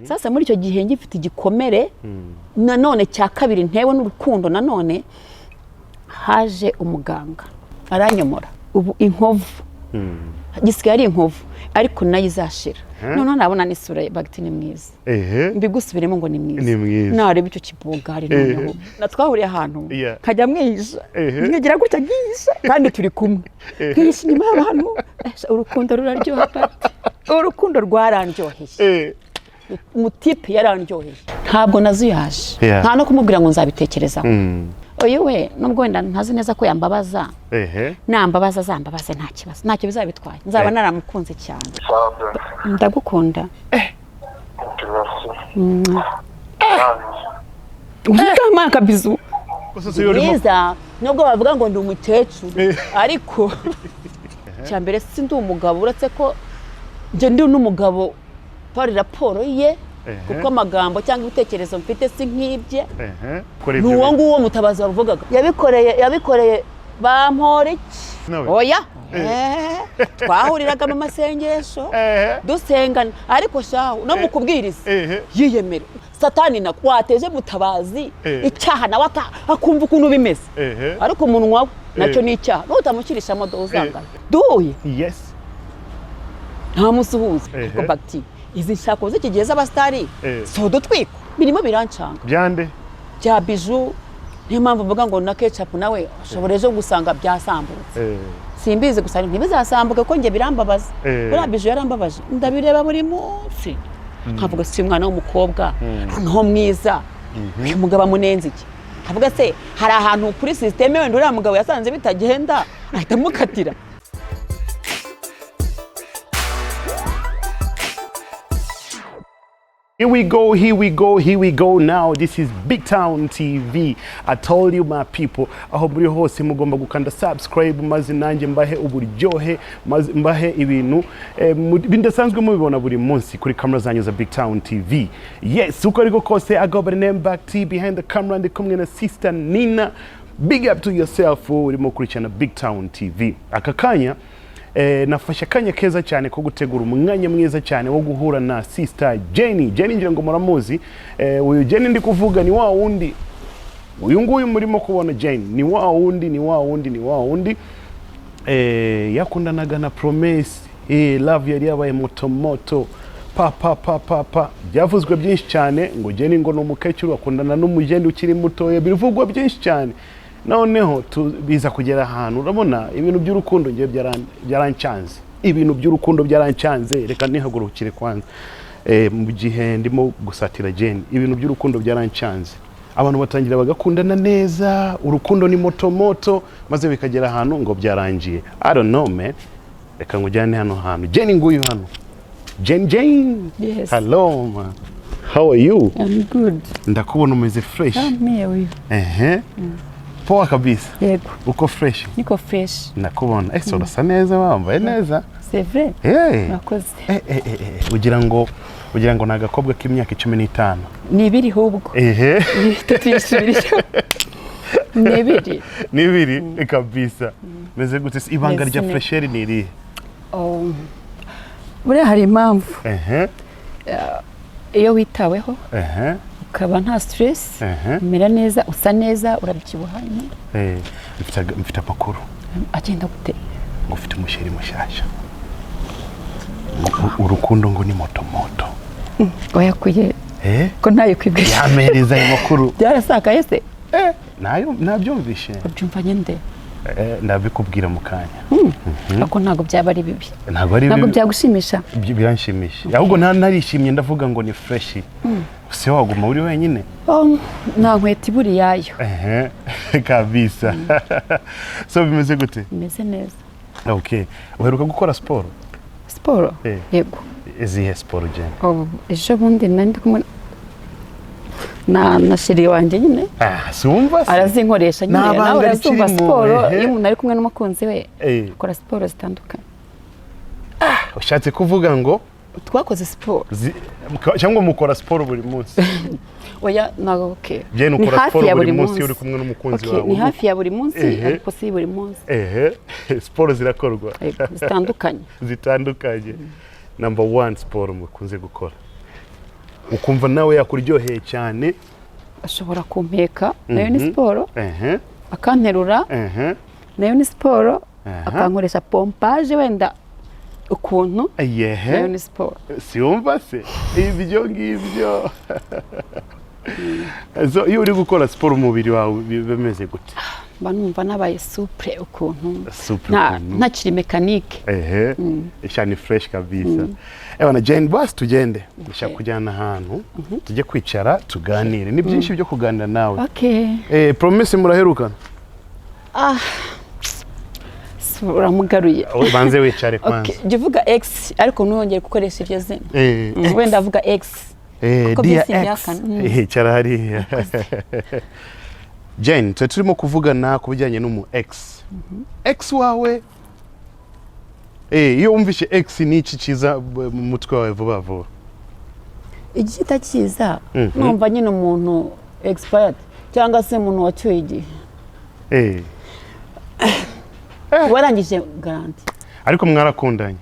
Sasa muri icyo gihe ngifite igikomere nanone cya kabiri ntewe n'urukundo, nanone haje umuganga aranyomora. Ubu inkovu gisigaye ari inkovu, ariko nayo izashira. Noneho nabona n'isura ya Bagiti, ni mwiza. Mbigusubiremo ngo ni mwiza. Ni mwiza. Nareba icyo kibogari noneho na twahuriye ahantu nkajya mwihisha, nkagira gutya nkihisha kandi turi kumwe, nkihisha inyuma y'abantu. Urukundo ruraryoha pati, urukundo rwarandyoheye. Umutipe yarandyoheye, ntabwo nazuyaje nta no kumubwira ngo nzabitekerezaho. Uyu we nubwo wenda ntazi neza ko yambabaza, nambabaza azambabaze, nta kibazo, ntacyo bizaba bitwaye, nzaba naramukunze cyane. Sawa bro. Ndagukunda. Ok, merci. Ukampa akabizu. Gusa si urimo Mwiza, nubwo bavuga ngo ndi umukecuru, ariko cya mbere si ndi umugabo, uretse ko njye ndi n'umugabo pari raporo ye, kuko amagambo cyangwa ibitekerezo mfite si nk'ibye. Kora Ni ibyo uwo bintu. nguwo Mutabazi wavugaga yabikoreye bampora iki? Nawe. Oya. Twahuriraga mu masengesho dusengana, ariko shahu no mu kubwiriza yiyemera Satani na wateje Mutabazi icyaha, nawe akumva ukuntu bimeze, ariko umunwa we nacyo ni icyaha, nutamushyirishamo uzangana duhuye ntamusuhuza. Ariko bagiti izi nshako z'iki gihe z'abasitari si udutwiko, birimo birancanga. Byande? Bya Biju. Niyo mpamvu mvuga ngo na Kecapu nawe ushobora ejo gusanga byasambutse. Simbizi, gusa ntibizasambuke ko njye birambabaza. Buriya Biju yarambabaje, ndabireba buri munsi nkavuga: si umwana w'umukobwa noneho mwiza, uyu mugabo amunenze iki? Nkavuga: se hari ahantu kuri système wenda uriya mugabo yasanze bitagenda ahita amukatira? Here we go, here we go, here we go now. This is Big Town TV. I told you, my people, aho muri hose mugomba gukanda subscribe maze nanjye mbahe uburyohe, maze mbahe ibintu bidasanzwe mubibona buri munsi kuri kamera zanyu za Big Town TV. Yes, uko ariko kose, I go by the name Back T behind the camera, ndi kumwe na Sister Nina. Big up to yourself wowe urimo gukurikirana Big Town TV. Aka kanya nafashe akanya keza cyane ko gutegura umwanya mwiza cyane wo guhura na Sister Jenny. Jenny ngira ngo muramuzi. Uyu Jenny ndi kuvuga ni wa wundi, uyu nguyu murimo kubona Jenny ni wa wundi, ni wa wundi, ni wa wundi yakundanaga na Promesse. Love yari yabaye moto moto, pa pa pa pa pa. Byavuzwe byinshi cyane ngo Jenny ngo ni umukecuru akundana n'umugeni ukiri mutoya, bivugwa byinshi cyane. Noneho biza kugera ahantu, urabona ibintu by'urukundo ngewe byarancanze, ibintu by'urukundo byarancanze. Reka nihagurukire kwanza mu gihe ndimo gusatira Jenny. Ibintu by'urukundo byarancanze, abantu batangira bagakundana neza, urukundo ni moto moto, maze bikagera ahantu ngo byarangiye. I don't know, man. Reka ngujyane hano hantu. Jenny nguyu hano. Jane, Jane. Yes. Hello, man, how are you? I'm good. Ndakubona umeze fresh. Mewe. Ehe, poa kabisa. Yego. Uko fresh? Niko fresh. Ndakubona ese urasa neza, wambaye neza. C'est vrai. Hey. Murakoze. Ugira ngo ni agakobwa k'imyaka 15. Ni ibiri ahubwo. Tutishubirije, ni ibiri. Ni ibiri kabisa. Meze gute se? Ibanga Meze rya neza. fraîcheur ni irihe? Oh, buriya hari impamvu. Iyo witaweho, ukaba nta stress, umera neza, usa neza, urabyibuha nyine. Mfite amakuru. Agenda gute? Ngo ufite umuchéri mushyashya. Urukundo ngo ni moto moto. Wayakuye ko ntayo kwibwira? Yampereza ayo makuru. Byarasakaye se? Nayo nabyumvishe. Ubyumva nyine? Ndabikubwira mu kanya. Ariko ntabwo byaba ari bibi. Ntabwo ari Ntabwo bibi. byagushimisha? Biranshimisha ahubwo, narishimye, ndavuga ngo ni fresh, se waguma uri wenyine? Oh, nta nkweto ibura iyayo. Ehe, kabisa. So bimeze gute? Imeze neza. Okay, uheruka gukora siporo? Siporo? Yego. Izihe siporo ugenda? Oh, ejo bundi nari ndi kumwe na chéri wanjye nyine. Ah, siwumva se? Arazinkoresha nyine. Nta Nawe banga urazumva, rikirimo, siporo, ehe. iyo umuntu ari kumwe n'umukunzi we akora siporo zitandukanye. Ushatse kuvuga ngo Twakoze siporo. Cyangwa mukora siporo buri munsi? Oya, ntabwo, okay. Jane, Ni ukora hafi siporo ya buri buri munsi munsi. uri kumwe n'umukunzi Okay, wawe? ni hafi ya buri munsi, ariko si buri munsi. Ehe, siporo zirakorwa. Yego, zitandukanye. Zitandukanye. Number one siporo mukunze gukora? Ukumva nawe yakuryoheye cyane? Ashobora kumpeka, nayo ni siporo. Akanterura, nayo ni siporo. Akankoresha pompage wenda ukuntu, nayo ni siporo. Siwumva se ibyo ngibyo? So iyo uri gukora siporo, umubiri wawe biba bimeze gute? Mba numva nabaye souple ukuntu. Souple ukuntu. Ntakiri mécanique. Ehe, sha ni fresh kabisa. Ewana Jane, basi tugende, ndashaka kujyana ahantu tujye kwicara tuganire, ni byinshi byo kuganira nawe. Okay. Promise muraherukana? Uramugaruye. Banze wicare kwanza. Okay, jya uvuga ex ariko ntwongere gukoresha iryo zina. Wenda avuga ex. Kuko Dear byose ex. ibyakana. Icara hariya. Jane, tuba turimo kuvugana ku bijyanye n'umu ex, ex wawe. Iyo wumvishe ex, ni iki kiza mu mutwe wawe vuba vuba? Igihita kiza, numva nyine umuntu expired cyangwa se umuntu wacyuye igihe, warangije garantie. Ariko mwarakundanye?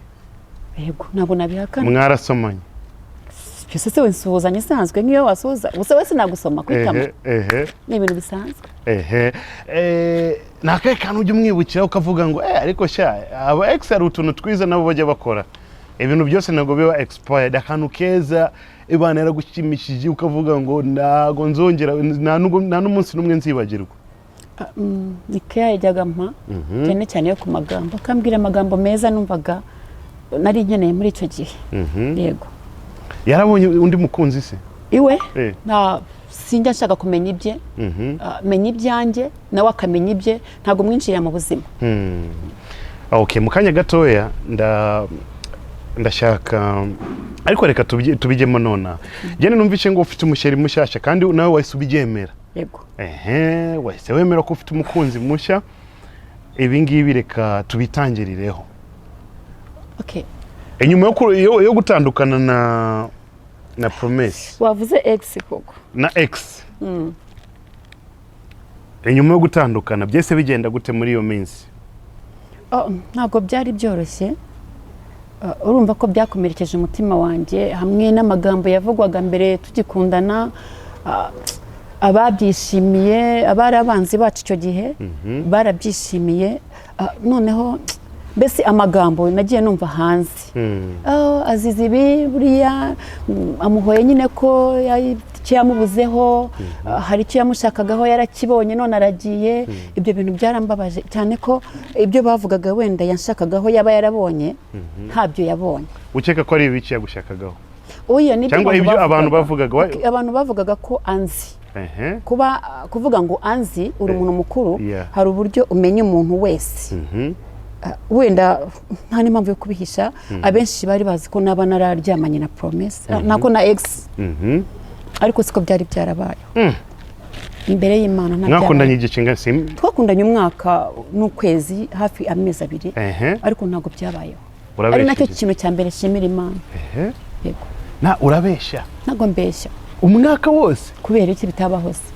Yego, ntabwo nabihakana. Mwarasomanye? Byose se nsuhuzanya isanzwe nk'iyo wasuhuza gusa wese, nagusoma ku itama. Ehe ehe Ni ibintu bisanzwe. Ehe, ni akahe kantu ujya umwibukira ukavuga ngo ariko sha, aba ex hari utuntu twiza nabo bajya bakora, ibintu byose ntabwo biba expired, akantu keza ibana yaragushimishije ukavuga ngo ntago nzongera, nta n'umunsi n'umwe nzibagirwa? Ni keya yajyaga mpa, cyane cyane yo ku magambo, akambwira amagambo meza numvaga nari nkeneye muri icyo gihe, yego. Yarabonye undi mukunzi se? Iwe? Eh. Nta, sinjya nshaka kumenya ibye. Menya ibyanjye, nawe akamenya ibye, ntabwo mwinjirira mu buzima. Okay, mu kanya gatoya ndashaka, ariko reka tubijyemo nona. Jene, numvishe ngo ufite umusheri mushyashya kandi nawe wahise ubyemera. Yego. Ehe, wahise wemera ko ufite umukunzi mushya. Ibi ngibi reka tubitangirireho. Okay. Inyuma yo gutandukana na Promesse, Wavuze ex koko. na ex, inyuma yo gutandukana byese bigenda gute muri iyo minsi? Oh, ntabwo byari byoroshye. Urumva ko byakomerekeje umutima wanjye, hamwe n'amagambo yavugwaga mbere tugikundana. Ababyishimiye, abari abanzi bacu icyo gihe barabyishimiye. Noneho mbese amagambo nagiye numva hanze: "Oh, azize ibi buriya, amuhoye nyine ko icyo yamubuzeho, hari icyo yamushakagaho yarakibonye none aragiye." Ibyo bintu byarambabaje cyane, ko ibyo bavugaga wenda yanshakagaho yaba yarabonye, ntabyo yabonye. Ukeka ko ari ibiki yagushakagaho? Oya, nibyo. Cyangwa ibyo abantu bavugaga Okay, abantu bavugaga ko anzi. Kuba kuvuga ngo anzi, uri umuntu mukuru, hari uburyo umenya umuntu wese. Wenda nta n'impamvu yo kubihisha, abenshi bari bazi ko naba nararyamanye na Promesse, nako na ex, ariko siko byari byarabayeho. Imbere y'Imana nta Mwakundanye byabaye. igihe kingana Twakundanye umwaka n'ukwezi, hafi amezi 2, ariko ntabwo byabayeho, ari nacyo Urabeshya. kintu cya mbere nshimira Imana. Yego. Na urabeshya. Ntabwo mbeshya. Umwaka wose? Kubera iki bitabaho se?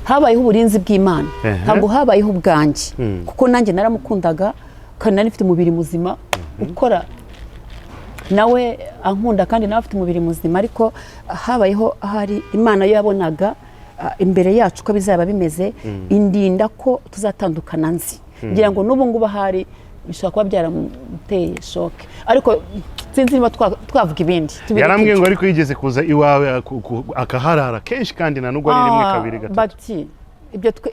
Habayeho uburinzi bw'Imana. Ntabwo habayeho ubwanjye, kuko nanjye naramukundaga kandi nari mfite umubiri muzima ukora, nawe ankunda kandi nawe afite umubiri muzima, ariko habayeho ahari Imana yo yabonaga imbere yacu ko bizaba bimeze, indinda ko tuzatandukana nzi. Ngira ngo n'ubu ngubu ahari bishobora kuba byaramuteye choc, ariko sinzi niba twavuga ibindi. Tubireke. Yarambwiye ngo ariko yigeze kuza iwawe akaharara kenshi, kandi nta nubwo ari rimwe, kabiri, gatatu. Bati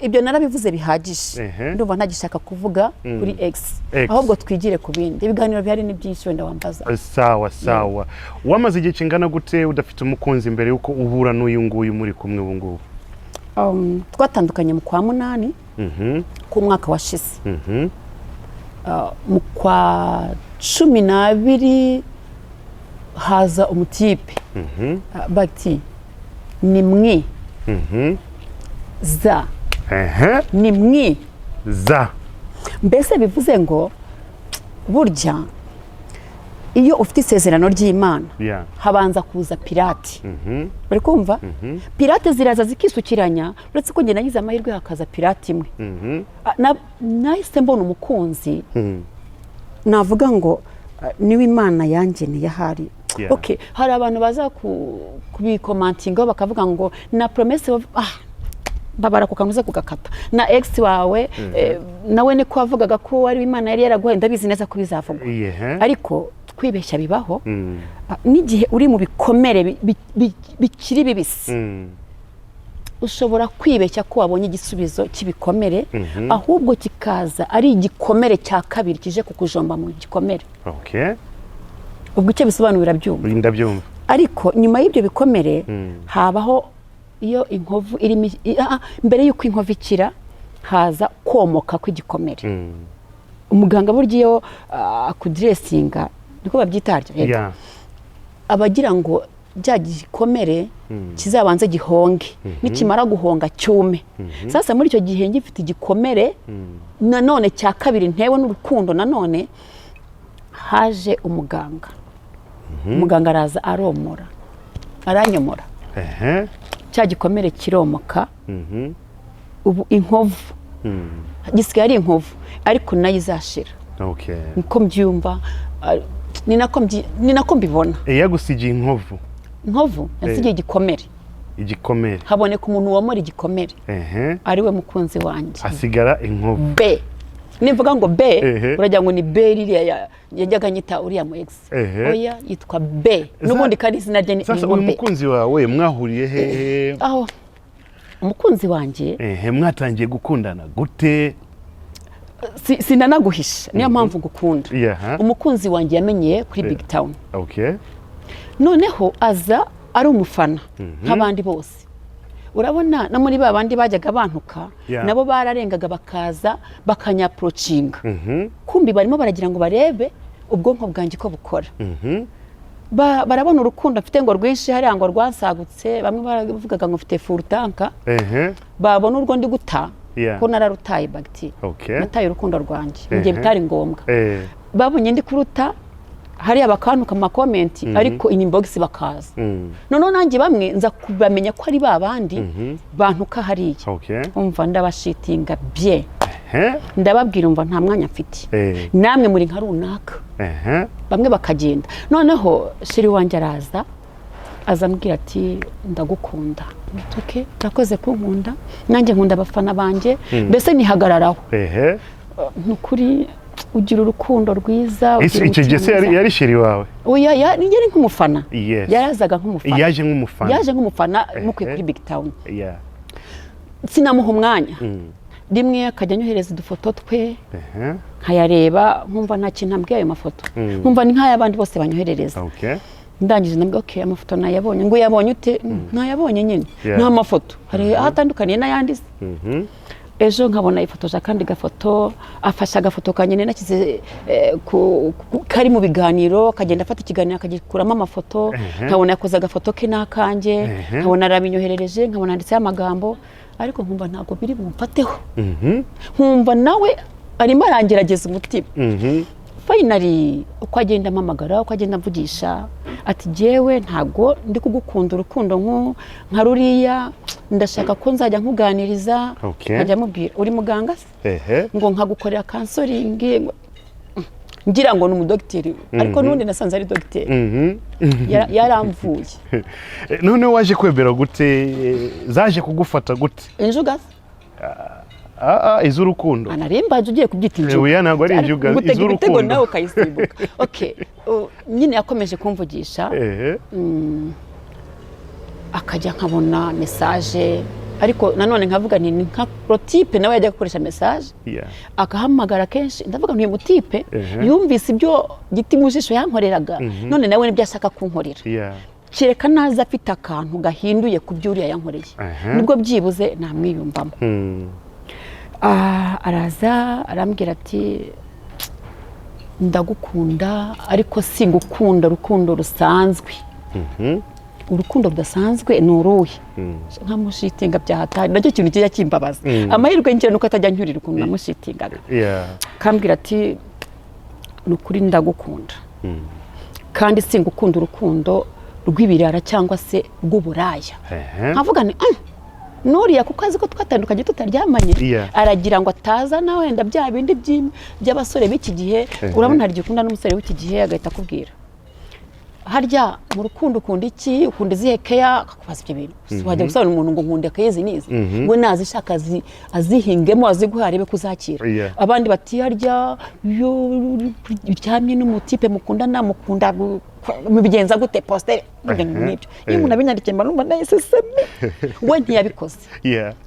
ibyo narabivuze bihagije. Ndumva ntagishaka kuvuga kuri ex. Ex. Ahubwo twigire ku bindi, ibiganiro bihari ni byinshi, wenda wambaza. Sawa sawa. Wamaze igihe kingana gute udafite umukunzi mbere yuko uhura n'uyu nguyu muri kumwe ubu ngubu? Twatandukanye mu kwa munani k'umwaka washize. Mu kwa 12 haza umutipe. Bati ni mwi za ni mwi Za. Mbese bivuze ngo burya iyo ufite isezerano ry'Imana, habanza kuza pirate. Uri kumva, pirate ziraza zikisukiranya, uretse ko njye nagize amahirwe hakaza pirate imwe. Nahise mbona umukunzi, navuga ngo niwe Imana yangeneye ahari. Okay, hari abantu baza kubicommentingaho bakavuga ngo na promesse babara ku kantu uza kugakata na ex wawe, nawe niko wavugaga ko wari Imana yari yaraguhaye. Ndabizi neza ko bizavugwa, ariko kwibeshya bibaho. N'igihe uri mu bikomere bikiri bibisi, ushobora kwibeshya ko wabonye igisubizo cy'ibikomere, ahubwo kikaza ari igikomere cya kabiri kije kukujomba mu gikomere. Ubwo icyo bisobanura urabyumva? Ndabyumva. Ariko nyuma y'ibyo bikomere habaho iyo inkovu irimo mbere y'uko inkovu ikira haza komoka kw'igikomere. Umuganga burya iyo akudressinga, niko babyita harya? Yego. Yeah. Aba agira ngo bya gikomere kizabanze gihonge, nikimara guhonga cyume. Sasa muri icyo gihe ngifite igikomere nanone cya kabiri ntewe n'urukundo, nanone haje umuganga. Umuganga araza aromora, aranyomora. Cya gikomere kiromoka. Ubu inkovu gisigaye ari inkovu, ariko nayo izashira. Niko mbyumva, ni nako mbibona. Yagusigiye inkovu. Inkovu yasigiye igikomere. Igikomere. Haboneka umuntu womora igikomere, ariwe mukunzi wanjye. Hasigara inkovu. B, nimvuga ngo B, uragira ngo ni B ririya yajyaga nyita uriya mu ex. Oya, yitwa B n'ubundi, kandi izina rye ni Sasa ni uyu B. mukunzi wawe mwahuriye hehe? Aho umukunzi wanjye Mwatangiye gukundana gute? Sinanaguhisha, niyo mpamvu ngukunda. Umukunzi wanjye yamenyeye kuri Big Town. Noneho aza ari umufana nk'abandi bose. Urabona no muri ba bandi bajyaga bantuka, nabo bararengaga bakaza bakanyapproachinga. Kumbi barimo baragira ngo barebe ubwonko bwanjye ko bukora. Barabona urukundo mfite ngo rwinshi hariya, ngo rwansagutse. Bamwe baravugaga ngo mfite full tank. Babona urwo ndi guta, ko nararutaye bagiti. Nataye urukundo rwanjye mu gihe bitari ngombwa. Babonye ndi kuruta hariya bakantuka mu macomment, ariko inbox bakaza. Noneho nanjye bamwe nza kubamenya ko ari ba bandi bantuka hariya. Umva, ndabashitinga bye. Ndababwira, umva, nta mwanya mfite. Namwe muri nka runaka. Bamwe bakagenda. Noneho chéri wanjye araza, aza ambwira ati: "Ndagukunda." Okay, urakoze kunkunda, nanjye nkunda abafana banjye. Mbese nihagararaho. Ni ukuri ugira urukundo rwiza, ugira Icyo gihe umutima se yari mwiza. yari chéri wawe? Oya, yari nk'umufana. Yarazaga nk'umufana. Yaje nk'umufana. Yaje nk'umufana mukwiye kuri Big Town. Sinamuha umwanya. Rimwe akajya anyohereza udufoto twe, nkayareba nkumva nta kintu ambwiye ayo mafoto, nkumva ni nk'ay'abandi bose banyoherereza. Ndangije ndabwira: "Okay, amafoto nayabonye." Ngo: "Uyabonye ute?" "Nayabonye nyine." Ni amafoto, hari aho atandukaniye n'ayandi se? Ejo nkabona yifotoje akandi gafoto, afashe agafoto kanjye nari nashyize kari mu biganiro, akagenda afata ikiganiro akagikuramo amafoto. Nkabona yakoze agafoto ke n'akanjye. Nkabona arabinyoherereje, nkabona handitseho amagambo, ariko nkumva ntabwo biri bumfateho. Nkumva nawe arimo arangerageza umutima. Finally, uko agenda ampamagara, uko agenda amvugisha, ati: "Jyewe ntabwo ndi kugukunda urukundo nka ruriya, ndashaka ko nzajya nkuganiriza." Nkajya amubwira: "Uri muganga se?" Ngo nkagukorera counseling, ngira ngo ni umudogiteri, ariko n'ubundi nasanze ari dogiteri. Yaramvuye. Noneho waje kwemera gute? Zaje kugufata gute? Injuga se? Iz'urukundo. Anarimbaje ugiye kubyita injuga. Oya, ntabwo ari injuga, Gutega ibitego iz'urukundo. nawe ukayisimbuka. Okay, nyine yakomeje kumvugisha. Akajya nkabona message, ariko nanone nkavuga nti ni nka prototype, nawe yajya gukoresha message. Akahamagara kenshi. Ndavuga nti uyu mutype yumvise ibyo giti mu jisho yankoreraga, none nawe nibyo ashaka kunkorera. Kereka naza afite akantu gahinduye ku byo uriya yankoreye, nibwo byibuze namwiyumvamo. Araza arambwira ati: "Ndagukunda, ariko singukunda urukundo rusanzwe." "Urukundo rudasanzwe ni uruhe?" Nkamushitinga byahatari, nacyo kintu kijya kimbabaza. Amahirwe ngira nuko atajya ancyurira ukuntu namushitingaga. Kambwira ati: "Ni ukuri ndagukunda, kandi singukunda urukundo rw'ibirara cyangwa se rw'uburaya." Nkavuga ni nuriya, kuko azi ko twatandukanye tutaryamanye, aragira ngo atazana wenda bya bindi by'abasore b'iki gihe. Urabona hari igihe ukunda n'umusore w'iki gihe agahita akubwira Harya mu rukundo ukunda iki? Ukunda izihe keya? Akakubaza ibyo bintu. Wajya gusobanurira umuntu ngo nkunda care izi n'izi, we nazishaka azihingemo, aziguhe, arebe ko uzakira. Abandi bati: "Harya iyo uryamye n'umutipe mukundana, mukunda mubigenza gute?" Postere, ibintu nk'ibyo. Iyo umuntu abinyandikiye mba numva nayiseseme. We ntiyabikoze,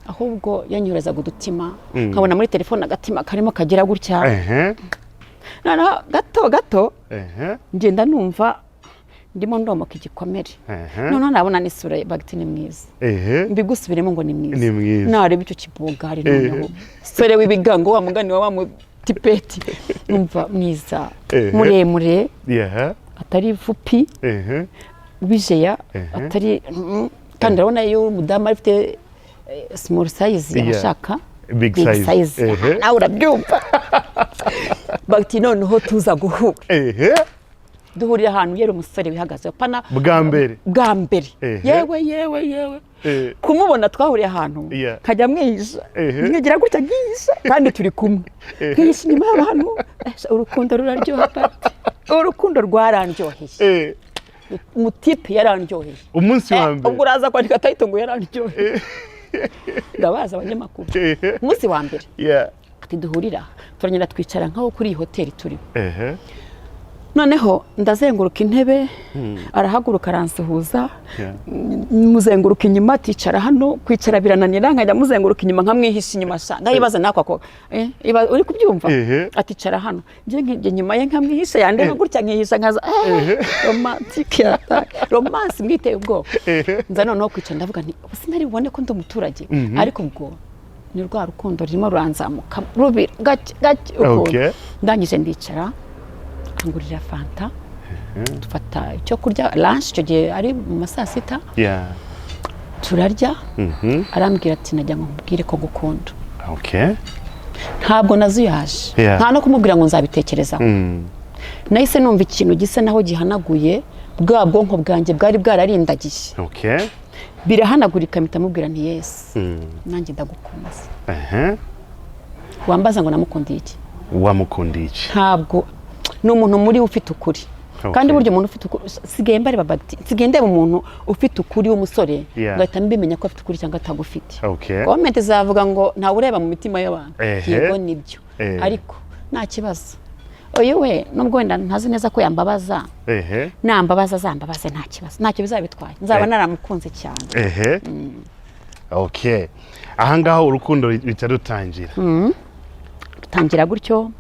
ahubwo yanyoherezaga udutima, nkabona muri telefone agatima karimo kagira gutya. Noneho gato gato ngenda numva ndimo ndomoka igikomere. Noneho nabona n'isura ya Bagiti, ni mwiza. Mbigusubiremo ngo ni mwiza. Ni mwiza. Nareba icyo kibogari, noneho sore w'ibigango, wa mugani wa mutipeti, numva mwiza, muremure, atari fupi, bijeya, atari kandi urabona iyo umudamu afite small size, aba ashaka big size. Size. Nawe urabyumva. Bati noneho tuza guhura, duhurira ahantu, yari umusore wihagazeho pana. Bwa mbere? Bwa mbere. Yewe, yewe, yewe! Kumubona, twahuriye ahantu, nkajya mwihisha, nkigira gutya nkihisha kandi turi kumwe, nkihisha inyuma y'abantu. Urukundo ruraryoha pati, urukundo rwarandyoheye. Umutipe yarandyoheye. Umunsi wa Ubwo mbere? Uraza kwandika title ngo "Yarandyoheye", ndabaza abanyamakuru. Umunsi wa mbere, ati duhurira aha, turagenda twicara nkaho kuri iyi hoteli turimo. Noneho ndazenguruka intebe, arahaguruka aransuhuza. Muzenguruka inyuma, aticara hano. Kwicara birananira, nkajya muzenguruka inyuma, nkamwihisha inyuma sha, ngayibaza nako ako uri kubyumva? Aticara hano, njye nkijya inyuma ye nkamwihisha, yandeba gutya nkihisha, nkaza romantique attack, romance mwiteye ubwoba. Nza noneho kwicara, ndavuga nti ubu sinari bubone ko ndi umuturage, ariko ubwo ni rwa rukundo rurimo ruranzamuka rubira gake gake ukuntu. Ndangije ndicara, angurira fanta, dufata icyo kurya, lunch, icyo gihe ari mu ma saa sita. Turarya. Arambwira ati: "Najya ngo nkubwire ko gukunda." Ntabwo nazuyaje, nta no kumubwira ngo nzabitekerezaho. Nahise numva ikintu gisa naho gihanaguye bwa bwonko bwanjye bwari bwararindagiye. Birahanagurika, mpita mubwira nti: "Yes, nanjye ndagukunze." Wambaza ngo namukundiye iki? Wamukundiye iki? Ntabwo ni umuntu muri we ufite ukuri. Kandi burya umuntu ufite ukuri, sigaye mbareba bagiti, sigaye ndeba umuntu ufite ukuri w'umusore, ngahita mbimenya ko afite ukuri cyangwa atagufite. Comment zavuga ngo ntawe ureba mu mitima y'abantu. Yego, nibyo. Ariko nta kibazo, uyu we nubwo wenda ntazi neza ko yambabaza, nambabaza azambabaze, nta kibazo, ntacyo bizaba bitwaye, nzaba naramukunze cyane. Ehe, okay, ahangaha urukundo ruhita rutangira. Rutangira gutyo.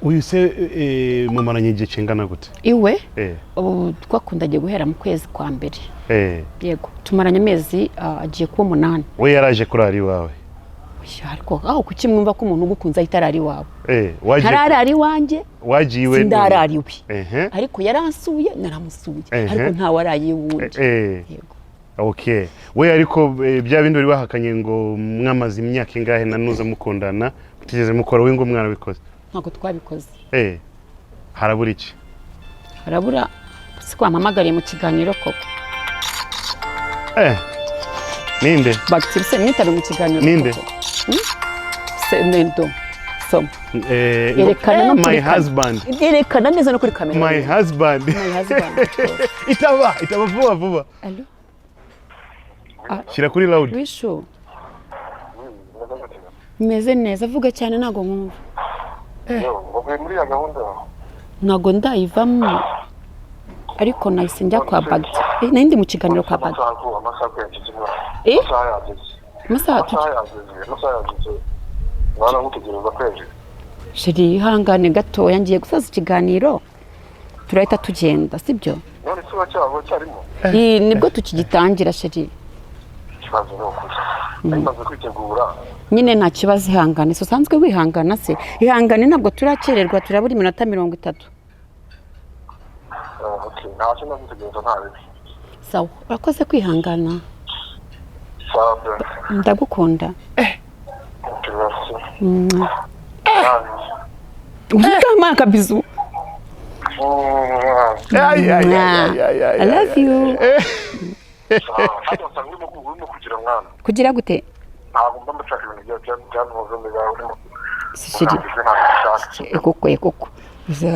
Uyu se mumaranye igihe kingana gute? Iwe? Ubu twakundanye guhera mu kwezi kwa mbere. Yego, tumaranye amezi agiye kuba 8. We yaraje kurara iwawe? Oya, ariko aho kuki mwumva ko umuntu ugukunze ahita arara iwawe? Wagiye Ntararara iwanjye. Wagiye iwe? Sindarara iwe. Ariko yaransuye, naramusuye. Ariko ntawe araye iwundi. Yego. Okay, we ariko bya bindi wari wahakanye ngo mwamaze imyaka ingahe na nuza mukundana mutigeze mukora, we ngo mwarabikoze? Ntabwo twabikoze. Harabura iki? Harabura si ko wampamagariye mu kiganiro koko? Ninde? Bagitse se mwitabe mu kiganiro. Ninde? Koko? Hmm? Se nendo soma. Erekana no My kuri kamera. husband. Erekana neza no kuri kamera. My husband. My husband, of course. Itaba, itaba vuba vuba. Allo? Shyira kuri loud. Wishu, meze neza, vuga cyane ntabwo nkumva. Wavuye muri ya gahunda? Ntabwo ndayivamo, ariko nahise njya kwa Bagiti. Nari ndi mu kiganiro kwa Bagiti. Amasaha ko yageze mwana? Eh? Amasaha yageze. Amasaha? Amasaha yageze, amasaha yageze mwana, nkutegereza kwezi. Chéri, ihangane gatoya, ngiye gusoza ikiganiro, turahita tugenda, sibyo? None se uracyaba cyarimo? Nibwo tukigitangira, chéri. Ikibazo ni ukuri nari maze kwitegura. Nyine nta kibazo, ihangane. Si usanzwe wihangana se? Ihangane, ntabwo turakererwa, turabura iminota 30. Ah, okay, ntacyo, ndagutegereza, nta bibi. Sawa, urakoze kwihangana. Sawa bro. Ndagukunda. Okay, merci. Mwah. Bye. Ukampa akabizu. Mwah. Ay, ay, ay, ay, ay, ay, I love you. Sawa. Hano usanga urimo kugira mwana. Kugira gute? Ntabwo mba mbashaka ibintu bya bya bya urimo. Chéri. Ntabwo ntabwo nshaka. Koko, koko.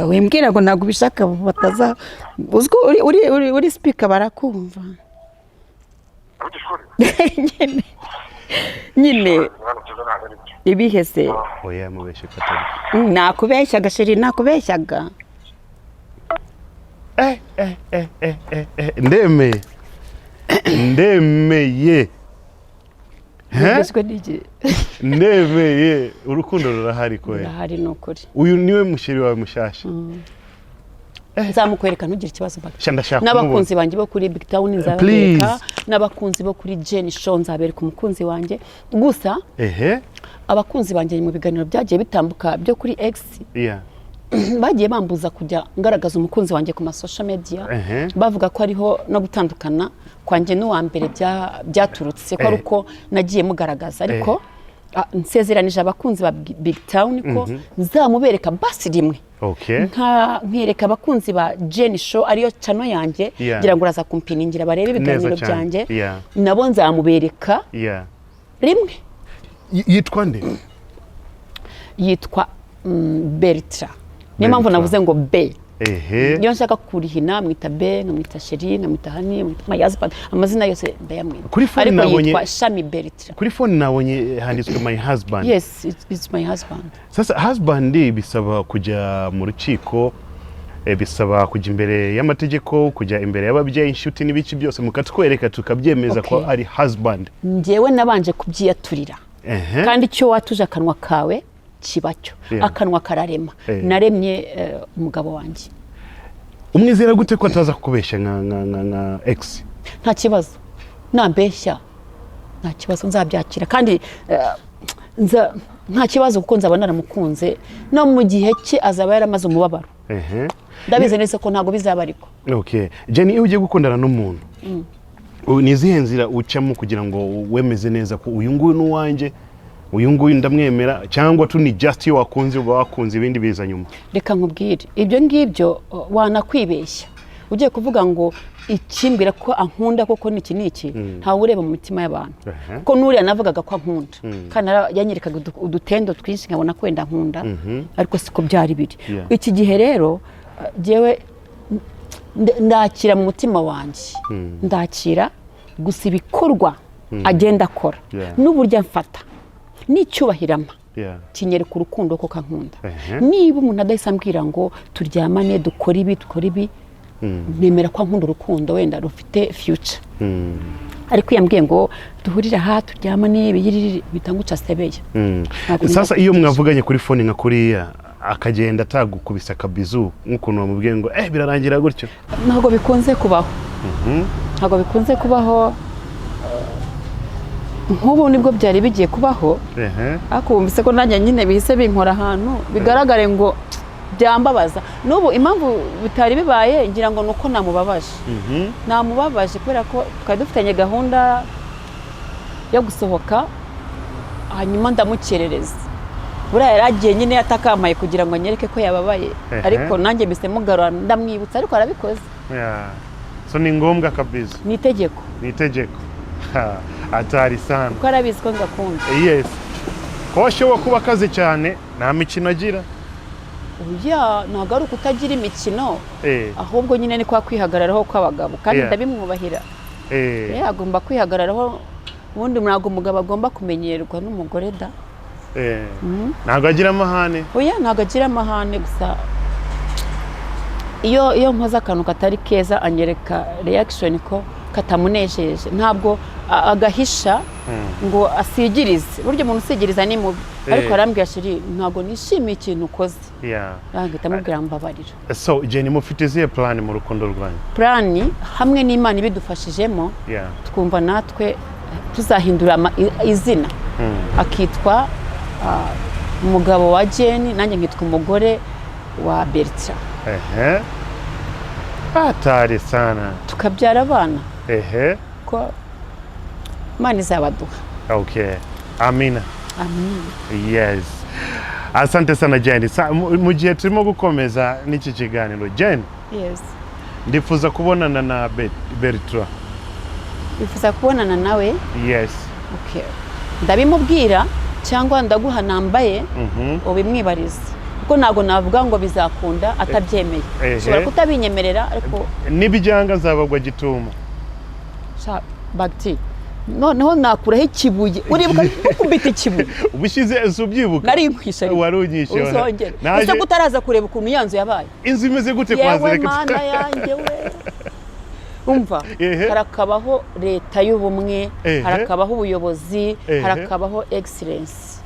Wimbwira ngo ntabwo ubishaka, bataza uzi ko uri speaker, barakumva. Uvugisha ukuri? Nyine. Mwana, byiza, ntabwo ari byo. Ibihe se? Oya, mubeshye ko atari. Nakubeshyaga chéri, nakubeshyaga. Eh, eh, eh, eh, eh, eh, ndemeye, ndemeye. He? Wemejwe n'iki? Ndemeye, urukundo rurahari ko Urahari, ni ukuri. Uyu niwe muchéri wawe mushasha? Nzamukwereka, ntugire ikibazo baga. Sha, ndashaka N'abakunzi banjye bo kuri Big Town nzabereka, n'abakunzi bo kuri Jenny Show nzabereka umukunzi wanjye gusa. Abakunzi banjye mu biganiro byagiye bitambuka byo kuri X bagiye bambuza kujya ngaragaza umukunzi wanjye ku ma social media, bavuga ko ariho no gutandukana kwanjye n'uwa mbere byaturutse, ko ari uko nagiye mugaragaza. Ariko nsezeranije abakunzi ba Big Town ko nzamubereka basi rimwe, nkereka abakunzi ba Jenny Show, ariyo channel yanjye. Ngira ngo uraza kumpiningira barebe ibiganiro Neza cyane. byanjye. Nabo nzamubereka rimwe. Yitwa nde? Yitwa Bertra, niyo mpamvu Bertra. navuze ngo B. Iyo nshaka kurihina mwita B, nkamwita chéri, nkamwita honey, nkamwita my husband, amazina yose ndayamwita. Kuri phone Ariko yitwa Shami Bertra. Kuri phone nabonye handitswe "my husband". Yes, it's my husband. Sasa husband bisaba kujya mu rukiko, bisaba kujya imbere y'amategeko, kujya imbere y'ababyeyi, inshuti n'ibiki byose, mukatwereka tukabyemeza ko ari husband. Njyewe nabanje kubyiyaturira. Kandi icyo watuje akanwa kawe kiba cyo. Akanwa kararema. Naremye umugabo wanjye. Umwizera gute ko ataza kukubeshya nka ex? Nta kibazo, nambeshya nta kibazo, nzabyakira kandi nta kibazo, kuko nzaba naramukunze, no mu gihe cye azaba yaramaze umubabaro. Ndabizi neza ko ntabwo bizaba, ariko Okay, Jenny, iyo ugiye gukundana n'umuntu, ni izihe nzira ucamo kugira ngo wemeze neza ko uyu nguyu ni uwanjye, uyu nguyu ndamwemera, cyangwa tu ni just iyo wakunze uba wakunze, ibindi biza nyuma? Reka nkubwire, ibyo ngibyo wanakwibeshya ugiye kuvuga ngo ikimbwira ko ankunda koko ni iki n'iki. Ntawe ureba mu mitima y'abantu. Kuko n'uriya navugaga ko ankunda kandi yanyerekaga udutendo twinshi, nkabona ko wenda ankunda, ariko siko byari biri. Iki gihe rero jyewe ndakira mu mutima wanjye, ndakira gusa ibikorwa agenda akora n'uburyo amfata n'icyubahiro ampa kinyereka urukundo koko ankunda. Niba umuntu adahise ambwira ngo turyamane, dukore ibi, dukore ibi, nemera ko ankunda urukundo wenda rufite future. Ariko iyo ambwiye ngo duhurire aha, turyamane, ibiyiriri, bita nguca sebeya. Ntabwo Sasa nenda iyo kuvugisha. mwavuganye kuri phone nka kuriya, akagenda atagukubise akabizu nk'ukuntu wamubwiye ngo birarangira gutyo? Ntabwo bikunze kubaho, ntabwo bikunze kubaho. Nk'ubu nibwo byari bigiye kubaho, ariko wumvise ko nanjye nyine bihise binkora ahantu bigaragare ngo byambabaza. N'ubu impamvu bitari bibaye, ngira ngo ni uko namubabaje. Namubabaje kubera ko twari dufitanye gahunda yo gusohoka, hanyuma ndamukerereza. Buriya yari agiye nyine atakamaye kugira ngo anyereke ko yababaye. Ariko nanjye mbise mugarura, ndamwibutsa, ariko arabikoze. Yeah. So ni ngombwa kabisa. Ni itegeko. Ni itegeko. Ha, hatari sana. Kuko arabizi ko ngakunda. Yes, ko ashobora kuba akaze cyane, nta mikino agira. Oya, ntabwo ari ukutagira imikino, ahubwo nyine ni kwa kwihagararaho kw'abagabo, kandi ndabimwubahira. Agomba kwihagararaho. Ubundi ntabwo umugabo agomba kumenyerwa n'umugore da. Ntabwo agira amahane? Oya, ntabwo agira amahane. Gusa iyo nkoze akantu katari keza, anyereka reaction ko katamunejeje. Ntabwo agahisha ngo asigirize. Burya umuntu usigiriza ni mubi. Ariko arambwira: "Chéri, ntabwo nishimiye ikintu ukoze." Ahita amubwira: "Mbabarira." So Jenny, mufite izihe plan mu rukundo rwanyu? Plan, hamwe n'Imana ibidufashijemo, twumva natwe tuzahindura izina, akitwa umugabo wa Jenny, nanjye nkitwa umugore wa Bertrand. Ehe, hatari sana. Tukabyara abana, ko Imana izabaduha. Okay, amina. Amin. Yes, asante sana Jenny. Mu gihe turimo gukomeza n'iki kiganiro, Jenny, Yes. ndifuza kubonana na Bertrand. Wifuza kubonana nawe? Yes. Okay. Ndabimubwira cyangwa ndaguha nambaye ubimwibarize. Kuko ntabwo navuga ngo bizakunda atabyemeye. Ushobora kutabinyemerera, ariko Nibyanga nzabagwa gitumo. Sha, bagiti, noneho nakuraho ikibuye. Uribuka gukubita ikibuye? Ubushize si ubyibuka? Nari nkwishe ariko. Wari unyishe. Uzongere. Naje. Ese ko utaraza kureba ukuntu ya nzu yabaye? Inzu imeze gute? Yewe. Kwanza reka Mana yanjye we, umva. Harakabaho leta y'ubumwe. Harakabaho ubuyobozi. Harakabaho excellence.